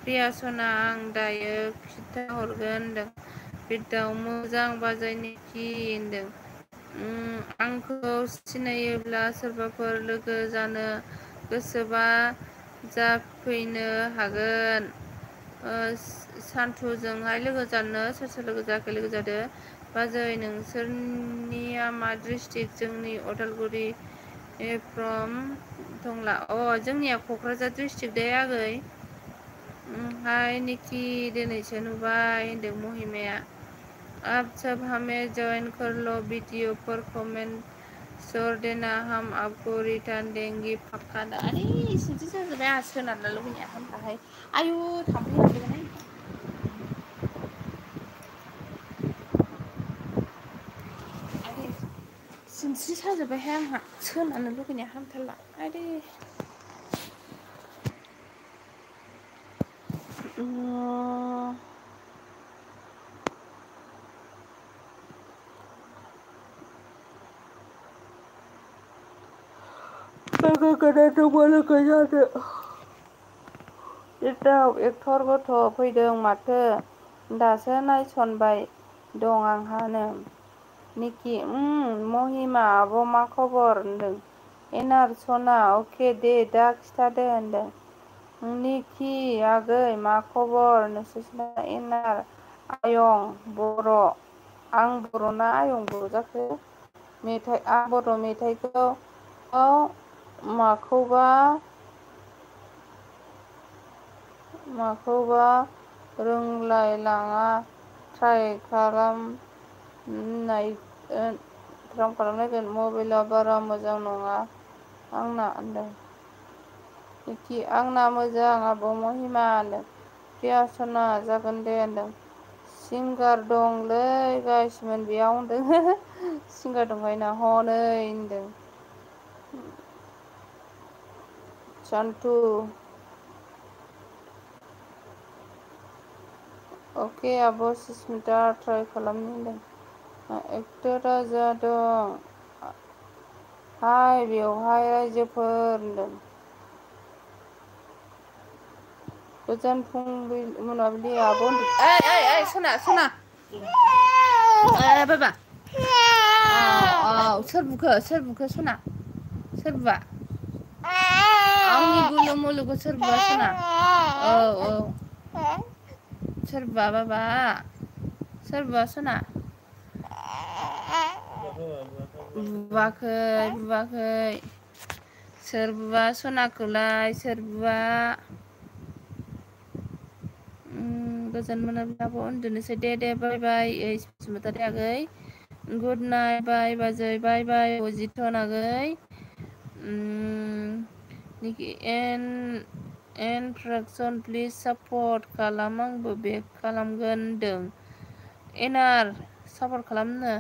प्रिया सना, आं दायो खिन्थाहरगोन होनदों। बिरदाव मोजां बाजै निकि होनदों। आंखौ सिनायोब्ला सोरबाफोर लोगो जानो गोसोबा जाफैनो हागोन। सान्थुजोंहाय लोगो जानो। सोर सोर लोगो जायाखै लोगो जादो। बाजै नोंसोरनिया मा डिस्ट्रिक्ट? जोंनि अदालगुरि फ्रम टंला। जोंनिया क'क्राझार डिस्ट्रिक्ट दे आगै। हाय निकि, दिनैसो नुबाय होनदों महिमाया। आप सब हमें ज्वाइन कर लो, वीडियो पर कमेंट छोड़ देना, हम आपको रिटर्न देंगे पक्का। अरे सिनथि जाजोब्बाय आंहा सोनारनो लुबैनाया हामथाहाय। आयु थाम्फै हाबफैबायहाय। सिनस्रि साजोब्बायहाय आंहा सोनारनो लुगैनाया हामथारला। आरे लोगो गोदान दंबा लोगो जादो। बिरदाव एक्टर गथ' फैदों माथो, दासो नायसनबाय दं आंहानो। निकि महिमा आब' मा खबर होनदों। एनार सना अके दे दा खिथादो होनदों। निकि आगै मा खबर नोंसोरना? एनार आयं बर'। आं बर'ना आयं बर' जाखो? मेथाइ आं बर' मेथाइखौ माखौबा रोंलायलाङा, ट्राइ खालामनायगोन। मबाइला बारा मोजां नङा आंना होनदों। निकि आंना मोजां आब' महिमा होनदों। प्रिया सना जागोन दे होनदों। सिंगार दंलै गाइसमोन बेयाव होनदों। सिंगार दंखायोना हनै होनदों सान्थु। अके आब' सुसमिता ट्राइ खालामनि होनदों। एक्टरा जादों। हाय बेवहाय रायजोफोर होनदों। गोजोन मोनाबिलि आब' होनदों। ओइ सना सना। बाबा सोर बुखो सना? सोर बुआ? आंनि बोलो मोलोखौ सोर बुआ सना? सोर बुआ बाबा? सोर बुआ सना? बुआखै। सोर बुआ सनाखौलाय सोर बुआ? गोजोन मोनाबिलि आब' उन्दुनोसै दे बाय बाय। बसुमतारी आगै गुड नाइट बाय बाजै बाय बाय। अजितन आगै निकि एन फ्रेक्सन प्लिज सापर्ट खालाम, आंबो बेक खालामगोन होनदों। एनार सापर्ट खालामनो।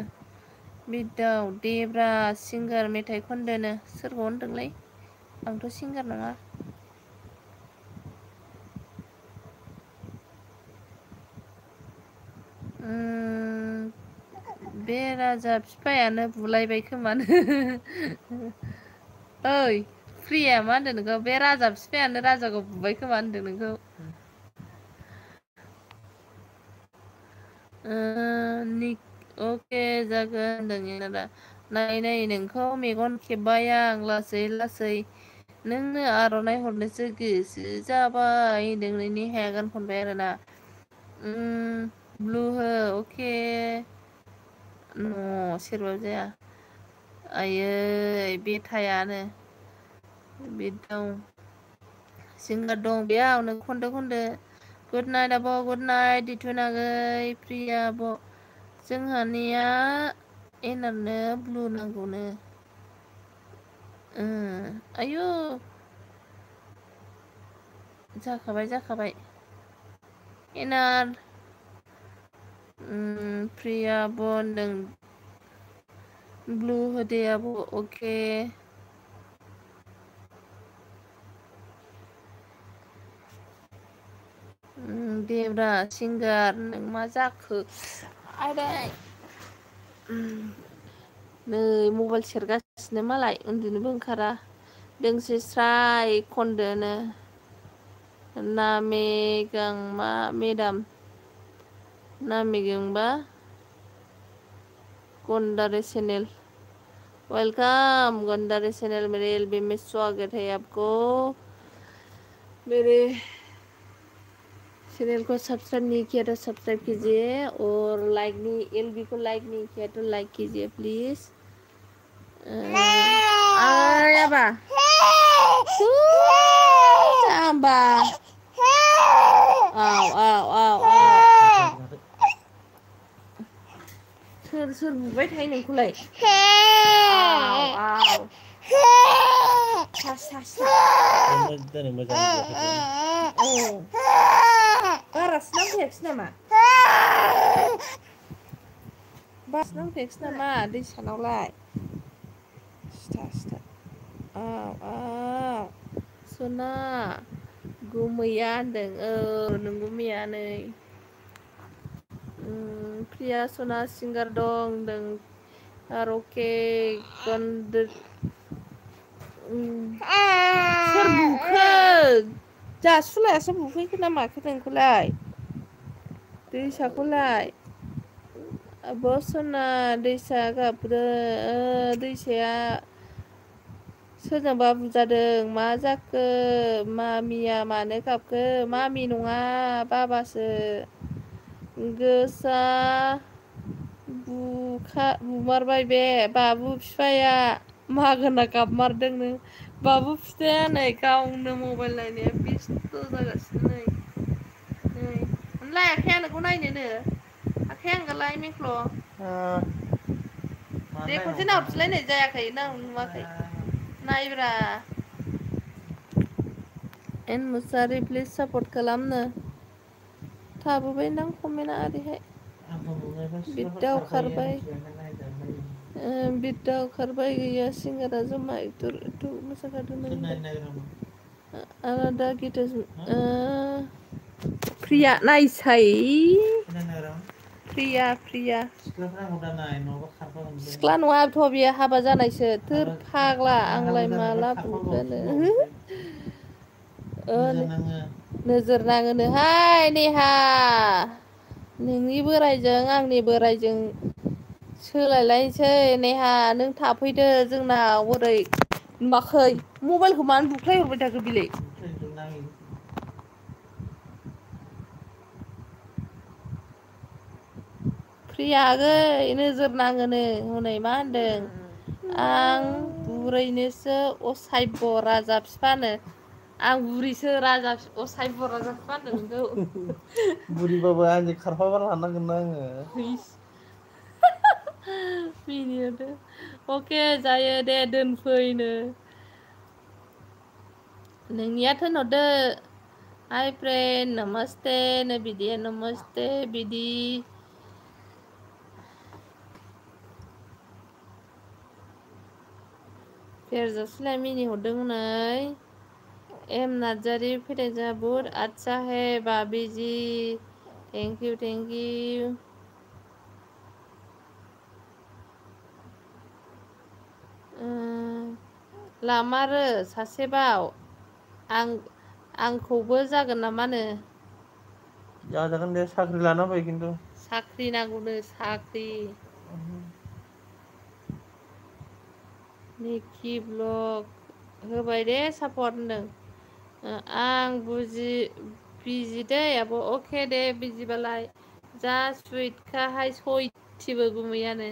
बिरदाव देब्रा सिंगार मेथाइ खनदोनो। सोरखौ होनदोंलै? आंथ' सिंगार नङा। राजा बिफायानो बुलायबाय खोमानो ओइ प्रिया मा होनदों नोंखौ बे राजा बिफायानो राजाखौ बुबाय खोमा होनदों नोंखौ अके जागोन होनदों दा नाय नाय नोंखौ मेगन खेब्बाय आं लासै लासै नोंनो आर'नाइ हरनोसो गोसो जाबाय होनदों नोंनि हाया गान खनबाय आरोना ब्लु हो अके न' सेरबाबो जाया आयै बेथायानो बे दं सिंगार दं बेयाव नों खनदो गुड नाइट आब' गुड नाइट दिथुनागै प्रिया आब' जोंहानिया एनारनो ब्लु नांगौनो आयु जाखाबाय एनार प्रिया आब' होनदों ब्लु होदे आब' अके देब्रा सिंगार नों मा जाखो आदै नै मबाइल सेरगासिनो मालाय उन्दुनोबो ओंखारा दोंसे स्राय खनदोनो नामे गांमा मेदाम नामे गांबा गंडारे चैनल वेलकम गंडारे चैनल मेरे एलबी में स्वागत है आपको मेरे चैनल को सब्सक्राइब नहीं किया तो सब्सक्राइब कीजिए और लाइक नहीं एलबी को लाइक नहीं किया तो लाइक कीजिए प्लीज आबा आबा आव सोर बुबाय थायो नोंखौलाय आव बारासो नांफैयाखिसै नामा दै सानावलाय सिथा आव सना गुमैया होनदों नोंगौ मैया नै प्रिया सना सिंगार दं होनदों आरो अके सोर बुखो जासुलायासो बुफैखो ना माखो नोंखौलाय दैसाखौलाय आब' सना दैसा गाबदों दैसाया सोरजोंबा बुजादों मा जाखो मामिया मानो गाबखो मामि नङा बाबासो गोसा बुमारबाय बे बाबु फिफाया मागोना गाबमारदोंनो बाबु फिफाया नै गावनो मबाइल नायनाया बेस्थ' जागासिनो नै लायाखै नोंखौ नायनोनो आखाइ आंगालाय मेख्ल' दे खनसे नाहरफिनलाय जायाखै नुवाखै नायब्रा एन मुसारि प्लिज सापर्ट खालामनो थाबोबायदां कमेन्टआ ओरैहाय बिद्दा ओंखारबाय गैया सिंगारा जमा एक्टर मोसाखादों आलादा गिटार प्रिया नायसाय प्रिया सिख्ला नङाथ' बियो हाबा जानायसो थोर फाग्ला आंलाय माला बुगोनो नोजोर नाङोनोहाय नेहा नोंनि बोराइजों आंनि बोराइजों सोलायलायनोसै नेहा नों थाफैदो जोंनाव ओरै नुवाखै मबाइलखौ मानो बुख्लायहरबाय थाखो बिलाय प्रिया आगै नोजोर नाङोनो हनै मा होनदों आं बुरैनोसो असायब राजा बिफानो आं बुरिसो राजा असायब राजा बिफा होनदों नोंखौ
बुरिबाबो आंजों खारफाबा लानांगोन ना आङो
मिनिहरदो अके जायो दे दोनफैनो नोंनिया थोनहरदो हाय फ्रेन्ड नमस्ते नो बिदि नमस्ते बिदि फेरजासैलाय मिनिहरदों हनै एम नार्जारि फैदों जोंहा बुहुद आदसा है बाबी जी थेंक इउ लामारो सासेबाव आंखौबो जागोन नामानो
जागोन दे साख्रि लाना फै खिन्थु
साख्रि नांगौनो साख्रि निखि ब्लग होबाय दे सापर्ट होनदों आं बिजि दै आब' अके दे बिजिबालाय जा सुइटखाहाय सयथिबो गुमैयानो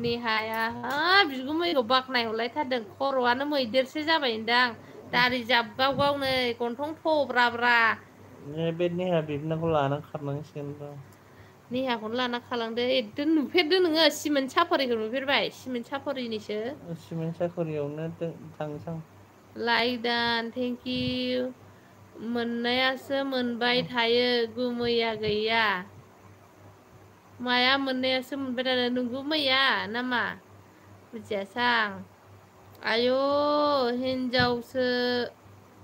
नेहाया बिगुमैखौ बाख्नायहरलायथारदों खर'आनो मैदेरसो जाबायदां दारि जाबगाव गावनै गन्थं थब्राब्रा
बे नेहा बिबोनांखौ लानानै खारनांसिगोन र'
नेहाखौनो लाना खालांदो एकदम नुफेरदो नोङो सिमोन साफरिखौ नुफेरबाय सिमोन साफरिनिसो
सिमेन्ट साखरियावनो थांसां
लाइक दान थेंकिउ मोननायासो मोनबाय थायो गुमैया गैया माया मोननायासो मोनबाय थादों नोंगौ मैया नामा बुजियासां आय' हिन्जावसो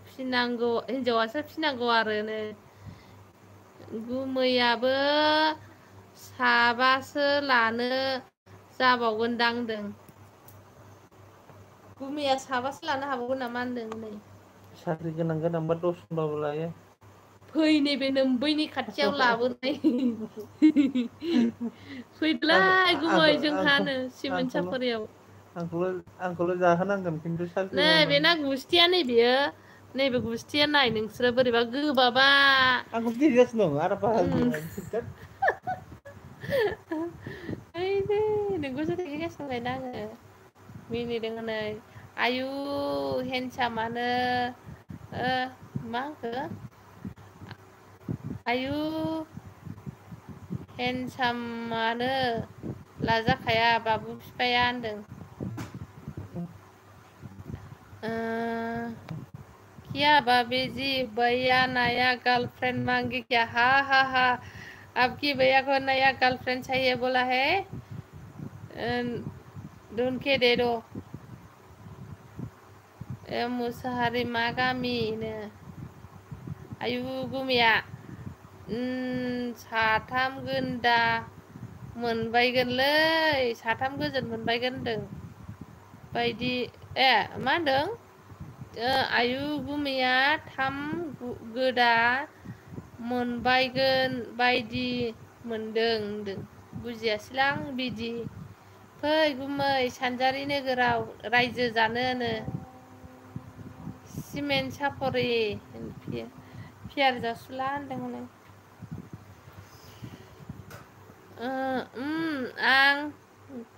फिनांगौ हिनजावासो फिनांगौ आरोनो गुमैयाबो साबासो लानो जाबावगोनदां होनदों गुमैया साबासो लानो हाबावगोन नामा होनदों नै
साख्रि गोनां गोनांबा दसजनबाबो लायो
फै नैबे नोम्बैनि खाथियाव लाबोनाय फैदोलाय गुमै जोंहानो सिमोन साफरियाव
आंखौल' जाहोनांगोन खिन्थु साख्रि
नै
मावनो
बेना गुस्थिया नैबेयो नैबे गुस्थिया नाय नोंसोरो बोरैबा गोबाबा
आंखौ गिरिगासिनो दं आरो बाहागो
ओइदै नोंखौसो देखायगासिनो दंलायना आङो मिनिदों हनै आयु हेन्डसामानो मा होनखो आयु हेन्डसामानो लाजाखाया बाबु फिफाया होनदों क्या बाबी जी भैया नया गर्लफ्रेंड मांगी क्या हा हा हा आपकी भैया को नया गर्लफ्रेंड चाहिए बोला है ढूंढ के दे दो मुसाहारि मा गामिनो आयु गुमैया साथाम गोनदा मोनबायगोनलै साथाम गोजोन मोनबायगोन होनदों बायदि मा होनदों आयु गुमैया थाम गोदा मोनबायगोन बायदि मोनदों होनदों बुजियासैलां बिदि फै गुमै सानजारि नोगोराव रायजो जानो होनो सिमेन्ट सापरि पियार जासुला होनदों हनै आं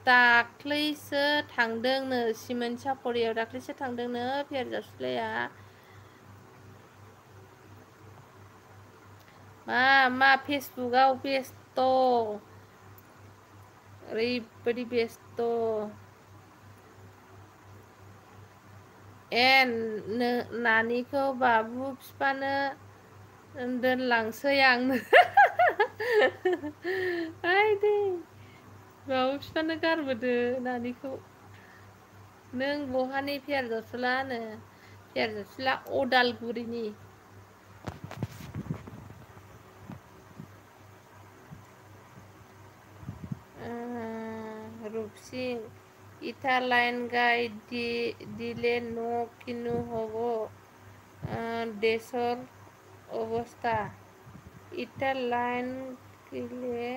दाख्लैसो थांदोंनो सिमेन्ट सापरियाव दाख्लैसो थांदोंनो पियार जासुलाया मा फेसबुकआव बेस्थ' ओरैबायदि बेस्थ' नानिखौ बाबु फिफानो दोनलांसै आंनो आइदै बाबु फिफानो गारबोदो नानिखौ नों बहानि पियार जासुला होनो पियार जासुला अदालगुरिनि रुपसिं इटा लाइन गाय दिले न' किनु हब देशर अबस्था इटा लाइन किले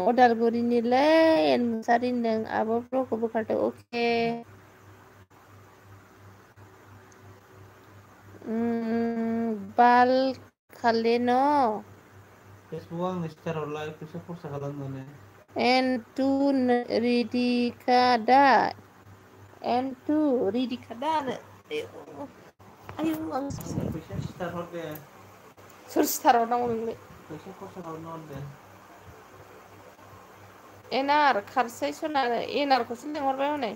अदालगुरिनिलै एन मुसारि होनदों आब' ब्लगखौ बोखारदो अके बाल खाले न'
फेसबुकआव आंनो स्टार हरलाय फैसा खरसा खालामनानै
एन्टु रिदिका दा एन्टु रिदिका दा आयु आं
आंनो फैसा स्टार हर दे
सोर स्टार हरनांगौ नोंनो
फैसा खरसा खालामना हर दे
एनार खारसै सना एनारखौसो लिंहरबाय हनै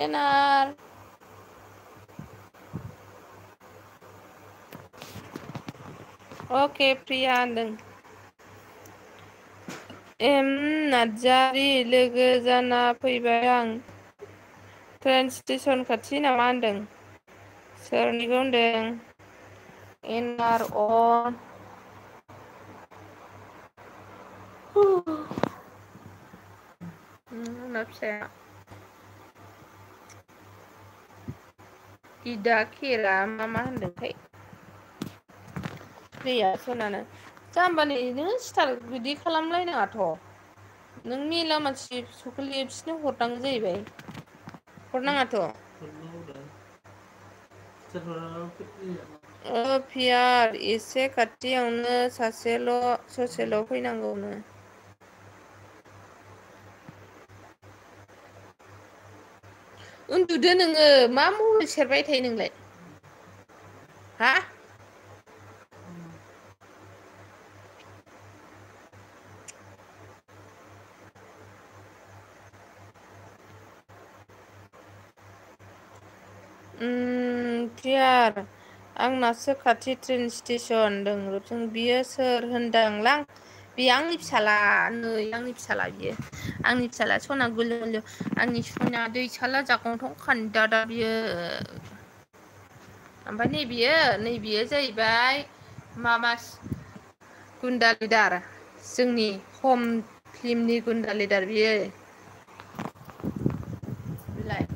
एनार अके प्रिया होनदों एम नार्जारि लोगो जाना फैबाय आं ट्रेन स्टेसन खाथि नामा होनदों सोरनिखौ होनदों एनार अन आंना फिसाया गिदा खेरा मा होनदोंथाय दैया सोनानो जाम्बानि नों सिथार बिदि खालामलायनाङाथ' नों मेला मानसि सफैयो बिसोरनो हरनांगौ जाहैबाय हरनाङाथ' पियार एसे खाथियावनो ससेल' फैनांगौनो उन्दुदो नोङो मा मबाइल सेरबाय थायो नोंलाय हा पियार आंनासो खाथि ट्रेन स्टेसन दों बियो सोर होनदांलां बे आंनि फिसाला नै आंनि फिसाला बियो आंनि फिसाला सना गोरलै गोरलै आंनि सना दैसाला जागंथं खान्दादा बियो ओमफ्राय नैबियो जाहैबाय माबा गुन्दा लिडार जोंनि हम फिल्मनि गुन्दा लिडार बियो बिलाय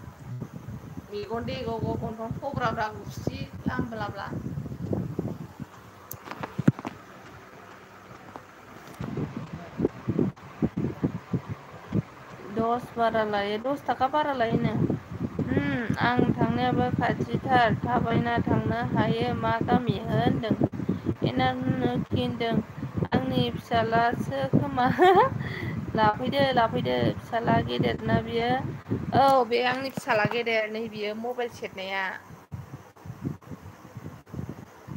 मेगन देग' ग गन्थं थब्रा ब्रा गुस्थि लामब्ला 10 बारा लायो 10 थाखा बारा लायोनो आं थांनायाबो खाथिथार थाबायना थांनो हायो मा गामि होनदों एनानो खिनदों आंनि फिसालासो खोमा लाफैदो फिसाला गेदेरना बियो औ बे आंनि फिसाला गेदेर नै बियो मबाइल सेरनाया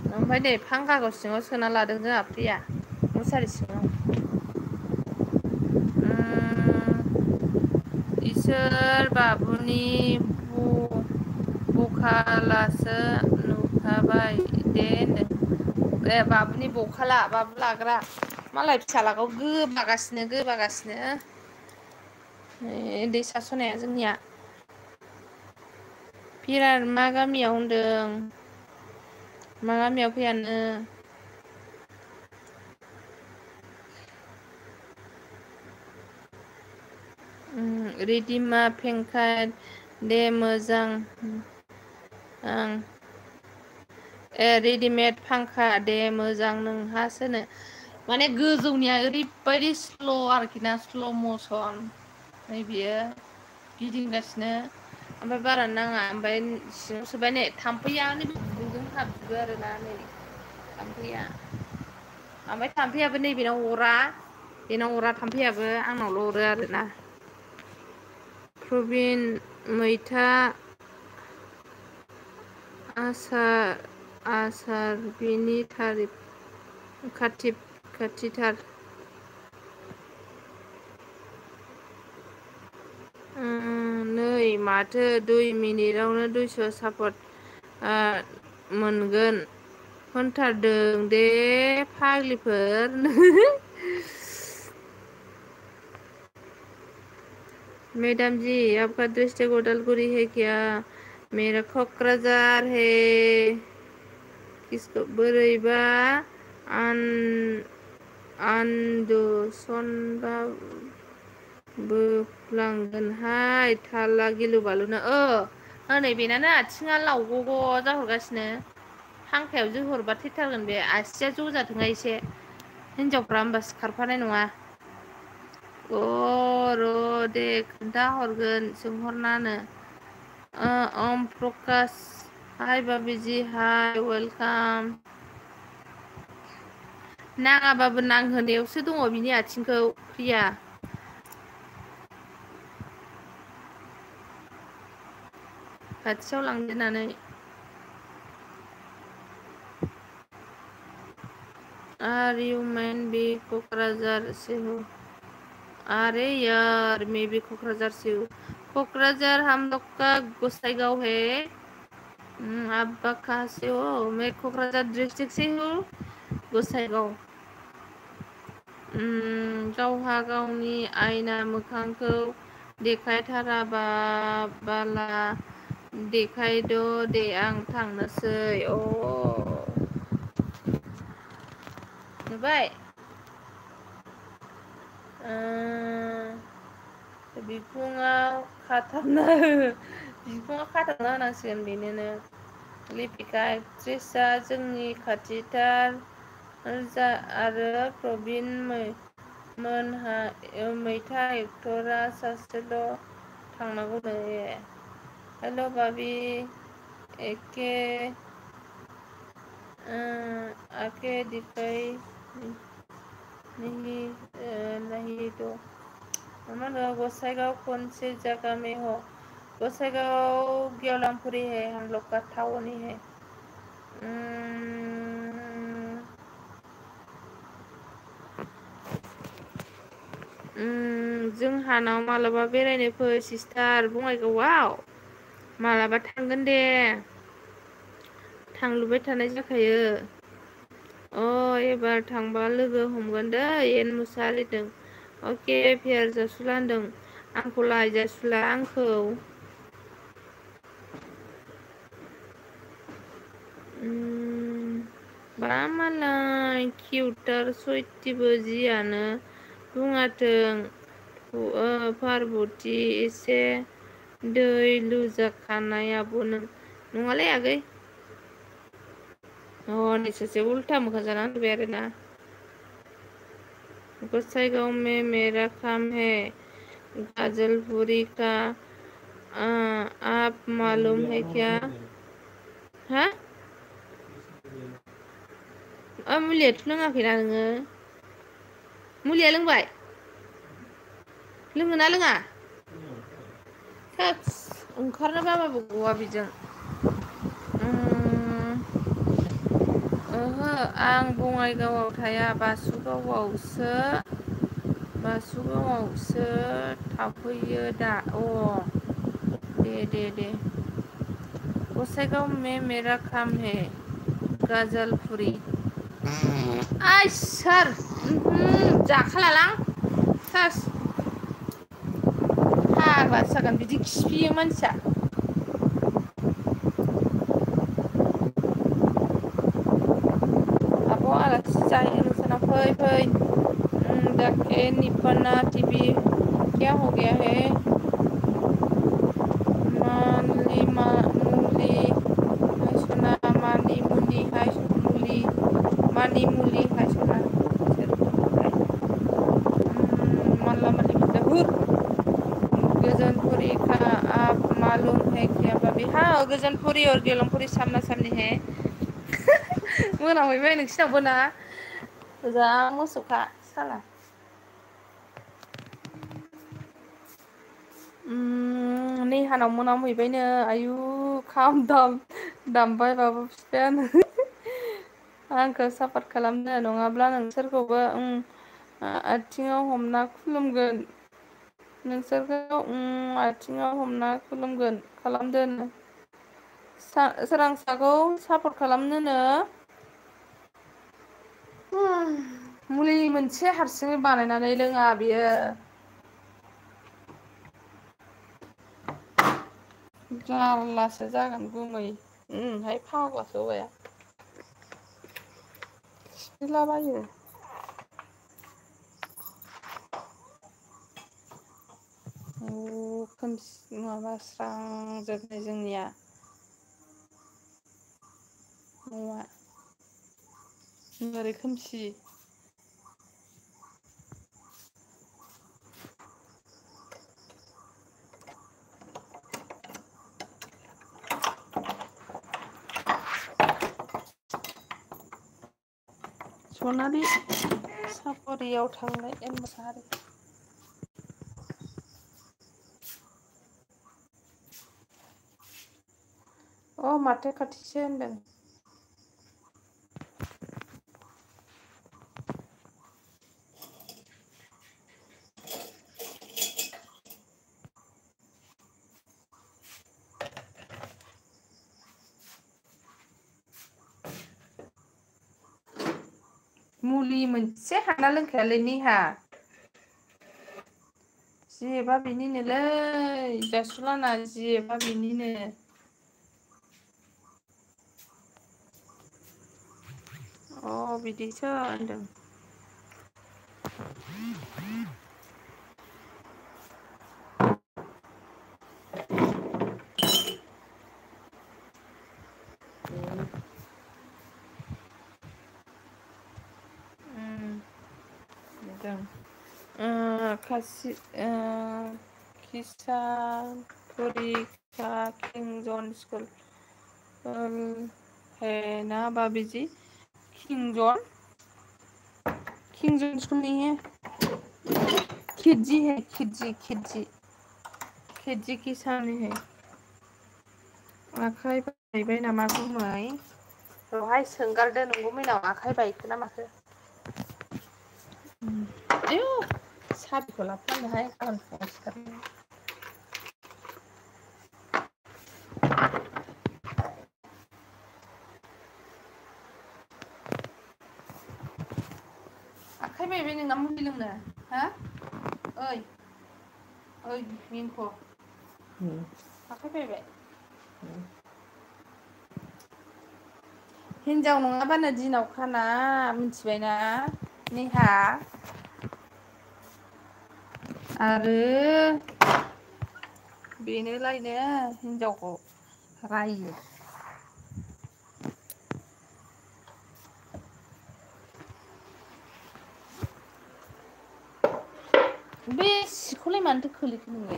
ओमफ्राय नै फांखाखौ सिङाव सोना लादों जोंहा प्रिया मुसारि सिङाव इसोर बाबुनि बखालासो नुखाबाय दे होनदों बाबुनि बखाला बाबु लाग्रा मालाय फिसालाखौ गोबागासिनो दैसा सनाया जोंनिया बिराद मा गामियाव होनदों मा गामियाव फैयानो रेडिमा फेंखाय दे मोजां ओं रेडिमेड फांखा दे मोजां नोंहासोनो माने गोजौनिया ओरैबायदि स्ल' आरोखि ना स्ल' मसन नै बियो गिदिंगासिनो ओमफ्राय बारा नाङा ओमफ्राय सिङाव सोबाय नै थाम्फैयानो गुदुंजों हाबजोबो आरोना नै थाम्फैया ओमफ्राय थाम्फैयाबो नैबेनाव अरा बेनाव अरा थाम्फैयाबो आंनावल' अरो आरोना प्रबिन मैथा आसार बिनि खाथिथार नै माथो 2 मिनिटावनो 200 सापर्ट मोनगोन होनथारदों दे फाग्लिफोर मैडम जी आपका डिस्ट्रिक्ट उदालगुरी है क्या मेरा क'क्राझार है किसको बोरैबा आन्दो सनबा बोफ्लांगोनहाय थाला गिलु बालुनो नै बेनानो आथिङा लावग' जाहरगासिनो फांखायाव जोहरबा थैथारगोन बे आसिया ज'जाथोंहाय एसे हिनजावफ्रा होमबासो खारफानाय नङा र' दे खोन्था हरगोन सोंहरनानो ओम प्रकाश हाय बाबिजि हाय वेलकाम नाङाबाबो नांहोनायावसो दङ बिनि आथिंखौ प्रिया खाथियाव लांदेरनानै आर यू मैन बी क'क्राझार से हो अरे यार मैं भी क'क्राझार से हूँ क'क्राझार हम लोग का गोसाईगांव है आप कहाँ से हो मैं क'क्राझार डिस्ट्रिक्ट से हूँ गोसाईगांव गावहा गावनि आयना मोखांखौ देखायथाराबाला देखायद दे आं थांनोसै नुबाय बिखुङाव खाथाबना होनांसिगोन बेनोनो। लिपिका एक्ट्रेसआ जोंनि खाथिथार आरो प्रबिन मोनहा मैथा एक्टरा सासेल' थांनांगौनो। हेल' बाबी एके आके दिखाई नहीं तो गोसाईगांव कौन से जगह में हो? गोसाईगांव गेवलांपुरी है, हम लोग का टाउन ही है। जोंहानाव मालाबा बेरायनो फै सिस्टार बङाइगावआव। मालाबा थांगोन दे, थांलुबाय थानाय जाखायो। एबार थांबा लोगो हमगोन दै एन मुसाहारिदों। अके फेयार जासुला होनदों आंखौलाय जासुला आंखौ। बा मालाय किउटार सयथिबो जियानो बुङाथों पार्बती एसे दै लुजाखानाय आब' नङालै आगै। नोंसोरसो उल्था मोखां जाना होनबाय आरोना। गोसाईगांव में मेरा काम है, गाजलपुरी का आप मालूम है क्या? हा? मुलियाथ' लोङाखैना नोङो? मुलिया लोंबाय? लोङोना लोङा? थोस ओंखारनो बाबाबो गवा बेजों। ओहो आं बङाइगावआव थाया, बासुगावआवसो थाफैयो दा। दे गोसाईगांव में मेरा काम है, गाजलपुरी। सोर जाखालालां थोस फाग्लासो जागोन बिदि खिफियो मानसिया। आब' आलासि जाहैनो नोंसानाव फै। जाके निपन्ना टीवी क्या हो गया है? मानि मुलि हाय सना गजनपुरी का आप मालूम है क्या भाभी? हाँ गजनपुरी और गेवलांपुरी सामना सामनी है। मोनामहैबाय नोंसिनावबो ना? जा मोसौखा साला। नेहानाव मोनामहैबायनो आयु खाम दामबायबाबो बिफायानो। आंखौ सापर्ट खालामनो नङाब्ला नोंसोरखौबो आथिङाव हमना खुलुमगोन। नोंसोरखौ आथिङाव हमना खुलुमगोन खालामदोनो। सोरांसाखौ सापर्ट खालामनोनो मुलि मोनसे हारसिङै बानायनानै लोङा बियो। जारलासो जागोन गुमै। हाय फाग्लासो हौवाया। सिफिलाबायो। खोमसि माबा स्रां जोबनाय जोंनिया न'आ ओरै खोमसि। सनालि सापरियाव थांनाय एम मुसाहारि। माथो खाथिसो होनदों। मुलि मोनसे हाना लोंखायालै निहा। जिबा बिनिनोलै जासुलाना जिबा बिनिनो। बिदिसो होनदों। जों किसान पुरिका किं जन स्कुल है ना बाबीजी किंग जॉन स्कूल नहीं है खिज्जी है खिज्जी किसान है आखाइ बायबाय नामा गुमै रहाय सोंगारदो नंगौ मैनाव आखाइ बायखो ना माखो आयौ साबिखौ लाफ्लांनोहाय गाबोन फुङाव सिखारनानै आखाइ बायबाय नोंना मुलि लोंनो हा ओइ मिंख आखाइ बायबाय हिनजाव नङाबानो दिनाव खाना मिथिबायना नेहा आरो बेनोलायनो हिनजावखौ रायो बे सिखौलाय मानोथो खोलैखो नोङो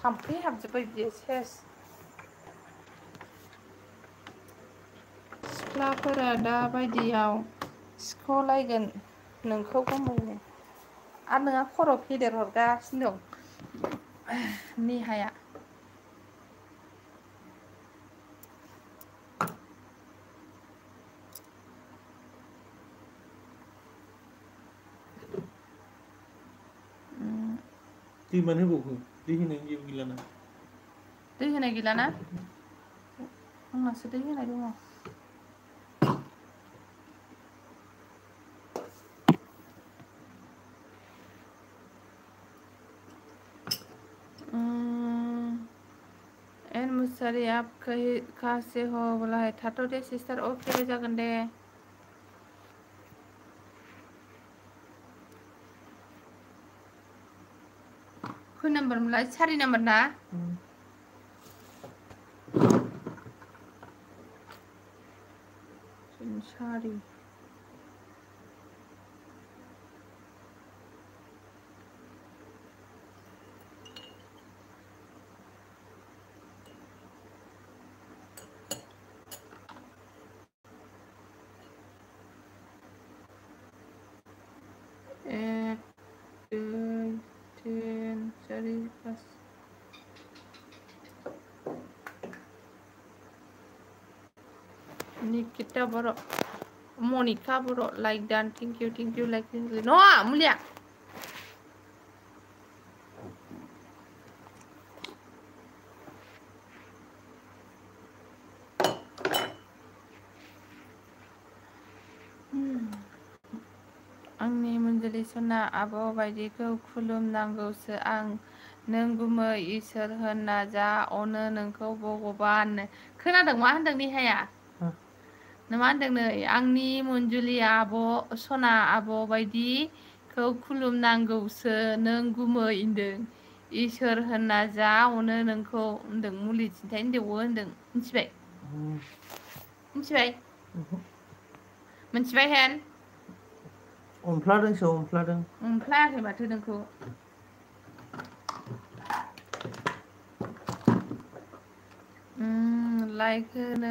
थाम्फै हाबजोब्बाय बियो सेस सिख्लाफोरा दा बायदियाव सिख'लायगोन नोंखौ गुमैनो आरो नोंहा खर' फेदेर हरगासिनो दं नेहाया
दै मानो होबावखो दै होनायनि जेबो गैलाना
दै होनाय गैलाना आंनासो दै होनाय दङ एन मुसारी आप कहाँ से हो बोला है थाथ' दे सिस्टार अके जागोन दे खै नाम्बार मोनलाय 4 नाम्बार ना सारि एक दुइ तिन चारि पाँच Nikita Boro' Monika Boro' like done thank you like न मुलिया आंनि मन्जुलि सना आब' बायदिखौ खुलुमनांगौसो आं नों गुमै इसोर होनना जा अनो नोंखौ भगबान खोनादों मा होनदों नेहाया मा होनदों नै आंनि मन्जुलि आब' सना आब' बायदिखौ खुलुमनांगौसो नों गुमै होनदों इसोर होनना जा अनो नोंखौ होनदों मुलि थिन्थाय होनदेवो होनदों मिथिबाय मिथिबाय हेन
अनफ्लादोंसो
अनफ्लायाखै माथो नोंखौ लाइक होनो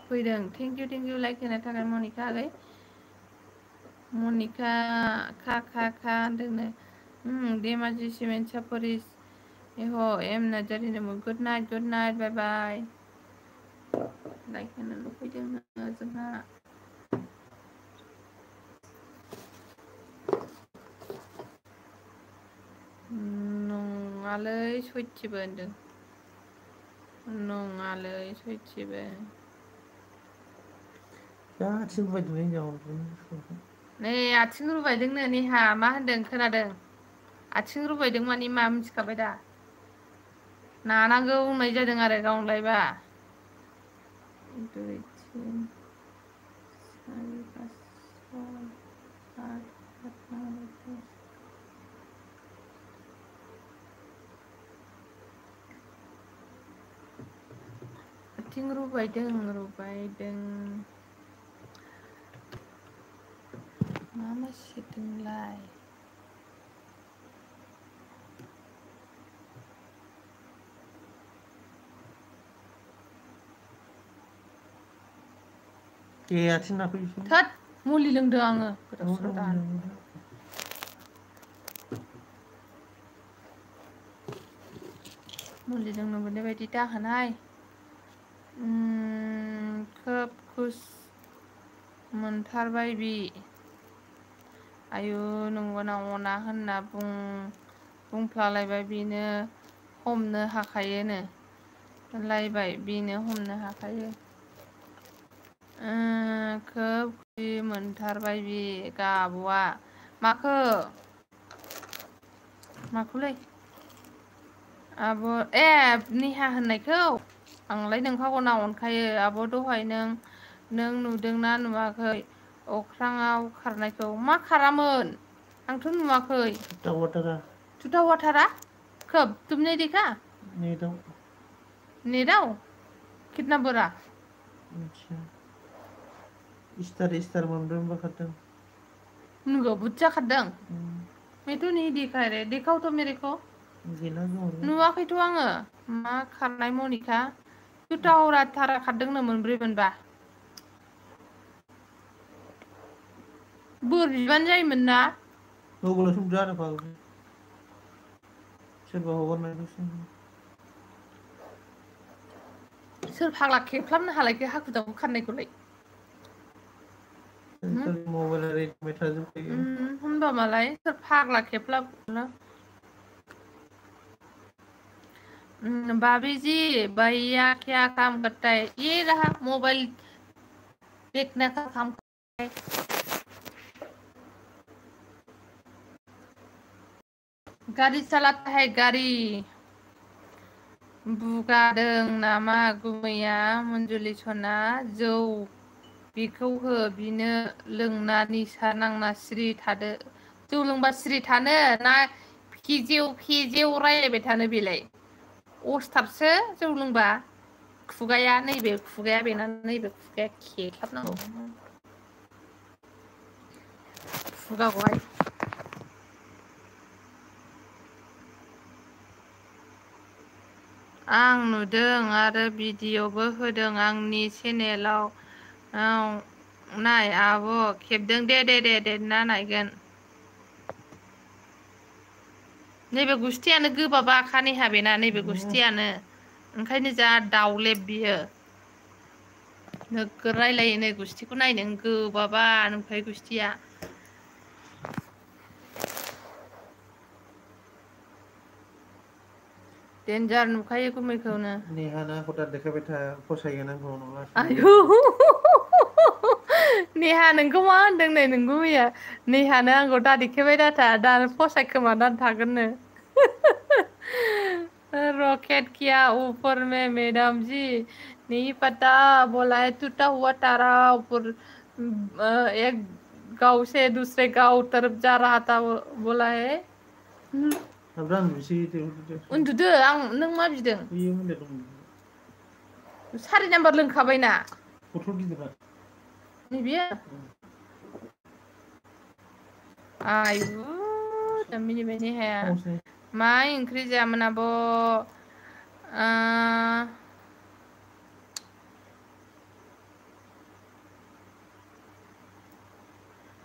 फैदों थेंक इउ लाइक होनो थाखाय मनिका आगै मनिका खा होनदोंनो Dhemaji cement suppliers M Narzary good night bye bye like होनो लुबैदों जोंहा नङालै सयथिबो होनदों नङालै सयथिबो
जा आथिं रुबायदोंलै हिनजाव
नै आथिं रुबायदोंनो नेहा मा होनदों खोनादों आथिं रुबायदों मानि मा मिथिखाबाय दा नानांगौ होननाय जादों आरो गावनोलायबा 2 3 4 5 6 7 8 9 10 आथिं रुबायदों मा सिदोंलाय
दे आथिं नाखौ
थोद मुलि लोंदों आङो गोदाव सोराव मुलि लोंनो मोननाय बायदि दाहोनाय खोब खुस मोनथारबाय बि आयु नंगौना अना होनना बुंफ्लालायबाय बेनो हमनो हाखायोनो लायबाय बेनो हमनो हाखायो खोब खुसि मोनथारबाय बि गाब'आ माखौलै आब' निहा होननायखौ आंलाय नोंखौ ना अनखायो आब' दहाय नों नुदोंना नुवाखै अख्राङाव खारनायखौ मा खारामोन आंथ' नुवाखै थुटा वाटारा कब तुमने देखा नेटाव कितना बड़ा
स्टार मोनब्रै मोनबा खारदों
नुगो बुच्चा खारदों मैं तो नहीं देखा रे देखाव तो मेरे को नुवाखैथ' आङो मा खारनाय मनिका थुटा वाटारा खारदोंनो मोनब्रै मोनबा बोर बिबानो जायोमोन ना
सोरबा हगारनायल'सो
सोर फाग्ला खेफ्लाबनो हालायखो हाखु दाखु खारनायखौलाय
मबाइला रेडि थाजोबखायो
होनबा मालाय सोर फाग्ला खेफ्लाबनो भाभी जी भैया क्या काम करता है ये रहा मोबाइल देखने का काम करता है गाड़ी चलाता है गाड़ी बुगादों नामा गुमैया मन्जुलि सना जौ बिखौ हो बिनो लोंना निसा नांना सिरि थादो जौ लोंबा सिरि थानो ना फेजेव रायलायबाय थानो बेलाय अस्टादसो जौ लोंबा खुगाया नैबे खुगाया बेना नैबे खुगाया खेख्लाबनांगौ खुगाखौहाय आं नुदों आरो भिडिअबो होदों आंनि चेनेलाव नाय आब' खेबदों दे ना नायगोन नैबे गुस्थियानो गोबाबा खानेहा बेना नैबे गुस्थियानो ओंखायनो जा दावलेब बियो नोगोर रायलायो नै गुस्थिखौ नायनो गोबाबा नुखायो गुस्थिया डेन्जार नुखायो गुमैखौनो
नेहाना हदार देखायबाय था फसायगोन आंखौ
आयु नेहा नोंखौ मा होनदों नै नों गुमैया नेहानो आंखौ दा देखायबाय दाथा दानो फसायखोमानानै थागोननो रॉकेट किया ऊपर में मैडम जी नहीं पता बोला है टूटा हुआ तारा ऊपर एक गांव से दूसरे गांव तरफ जा रहा था बोला है उन्दुदो आं नों मा बिदों सारि नाम्बार लोंखाबायना नैबेयो आयु मिनिबाय नेहाया मा ओंख्रि जायामोन आब'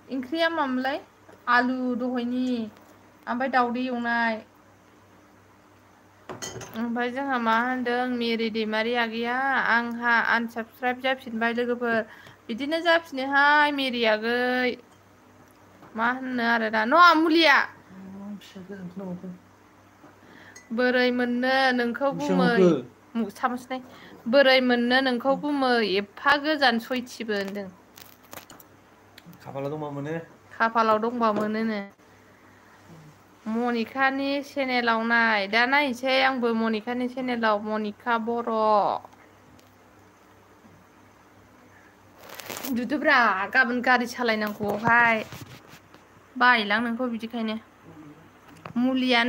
ओंख्रिया मामोनलाय आलु दहायनि ओमफ्राय दावदै एवनाय ओमफ्राय जोंहा मा होनदों मेरि दैमारि आगैया आंहा आनसाबस्क्राइब जाफिनबाय लोगोफोर बिदिनो जाफिनोहाय मेरि आगै मा होननो आरो दा मुलिया बोरै मोननो नोंखौ गुमै सामसनाय बोरै मोननो नोंखौ गुमै एफा गोजान सयथिबो होनदों खाफालाव दंबा मोनोनो मनिकानि चेनेलाव नाय दा नायनोसै आंबो मनिकानि चेनेलाव मनिका बर' उन्दुदोब्रा गाबोन गारि सालायनांगौहाय बायोलां नोंखौ बिदिखायनो मुलिया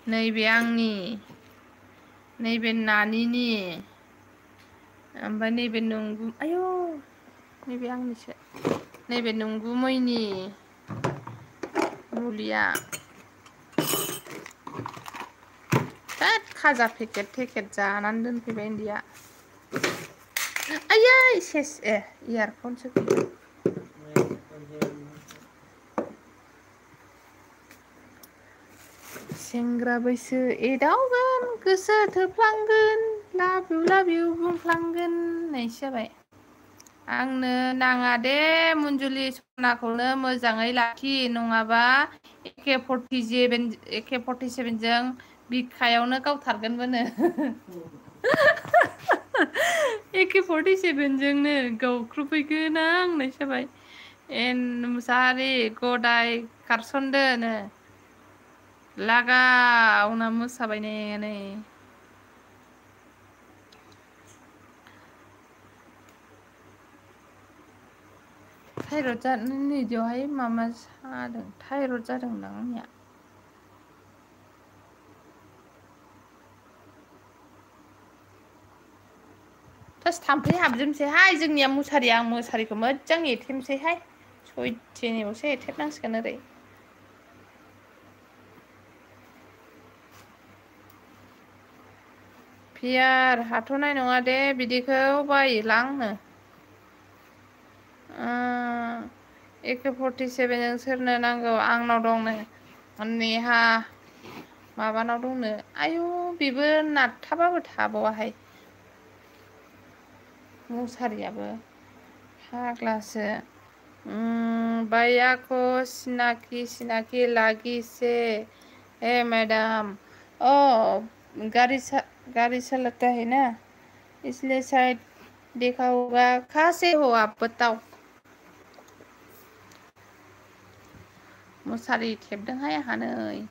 नैबे आंनि नैबे नानिनि ओमफ्राय नैबे नोंगु आयौ नैबे आंनिसो नैबे नंगुमैनि मुलिया होद खाजा पेकेट जानानै दोनफैबाय उन्दैया आयै सेस इयारफनसो गैया सेंग्रा बैसो एदावगोन गोसो थोफ्लांगोन लाभ इउ बुंफ्लांगोन होननायसो जाबाय आंनो नाङा दे मन्जुलि सनाखौनो मोजाङै लाखि नङाबा AK-47 जों बिखायावनो गावथारगोनबोनो AK-47 जोंनो गावख्रुबफैगोन आं होननायसो जाबाय मुसाहारि गदाय खारसनदोनो लागावना मोसाबाय नै थायरड जादों नैदियावहाय माबा जादों थायरड जादोंदां आंनिया थाम्फै हाबजोबसैहाय जोंनिया मुसारिया आं मुसारिखौ मोजां एथेमसैहाय सयथिनियावसो एथेबनांसिगोन ओरै पियार हाथ'नाय नङा दे बिदिखौ बायोलां आङो AK-47 जों सोरनो नांगौ आंनाव दंनो नेहा माबानाव दंनो आयु बेबो नारथाबाबो थाबावाहाय मुसारियाबो फाग्लासो भैया को सिनाकी लागी से हे मैडम गाड़ी चलाता है ना इसलिए शायद देखा होगा कहाँ से हो आप बताओ मुसारि थेबदोंहाय आंहा नै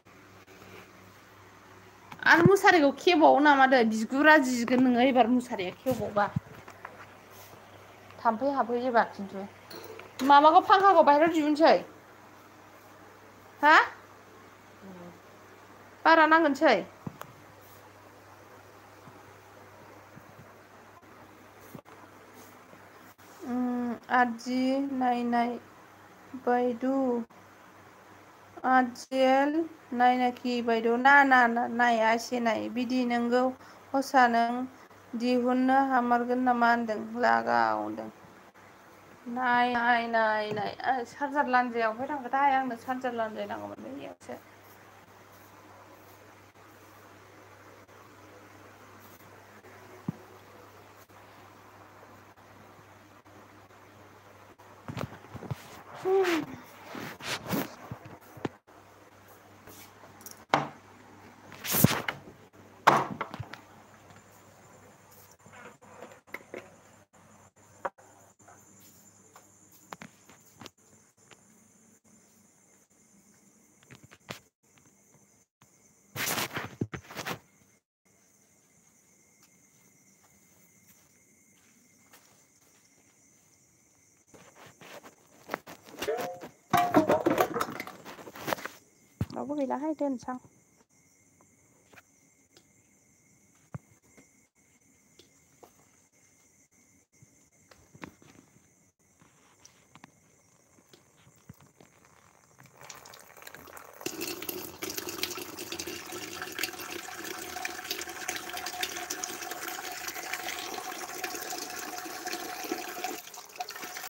आरो मुसारिखौ खेबावो नामादो बिगुरा जिगोन नोङो एबार मुसारिया खेवबावबा थाम्फै हाबो एबार खिन्थु माबाखौ फांखाखौ बाहेरायाव दिहुनसै हा बारा नांगोनसै आजि नायनाय बायदु आजिएल नायनाखि बायद' ना नायासे नाय बिदि नोंगौ हसा नों दिहुननो हामारगोन नामा होनदों लागावदों नाय चार्जार लानजायाव अफाय थांखोथाय आंनो चार्जार लानजाय नांगौमोन बैयावसो रावबो गैलाहाय दोनसां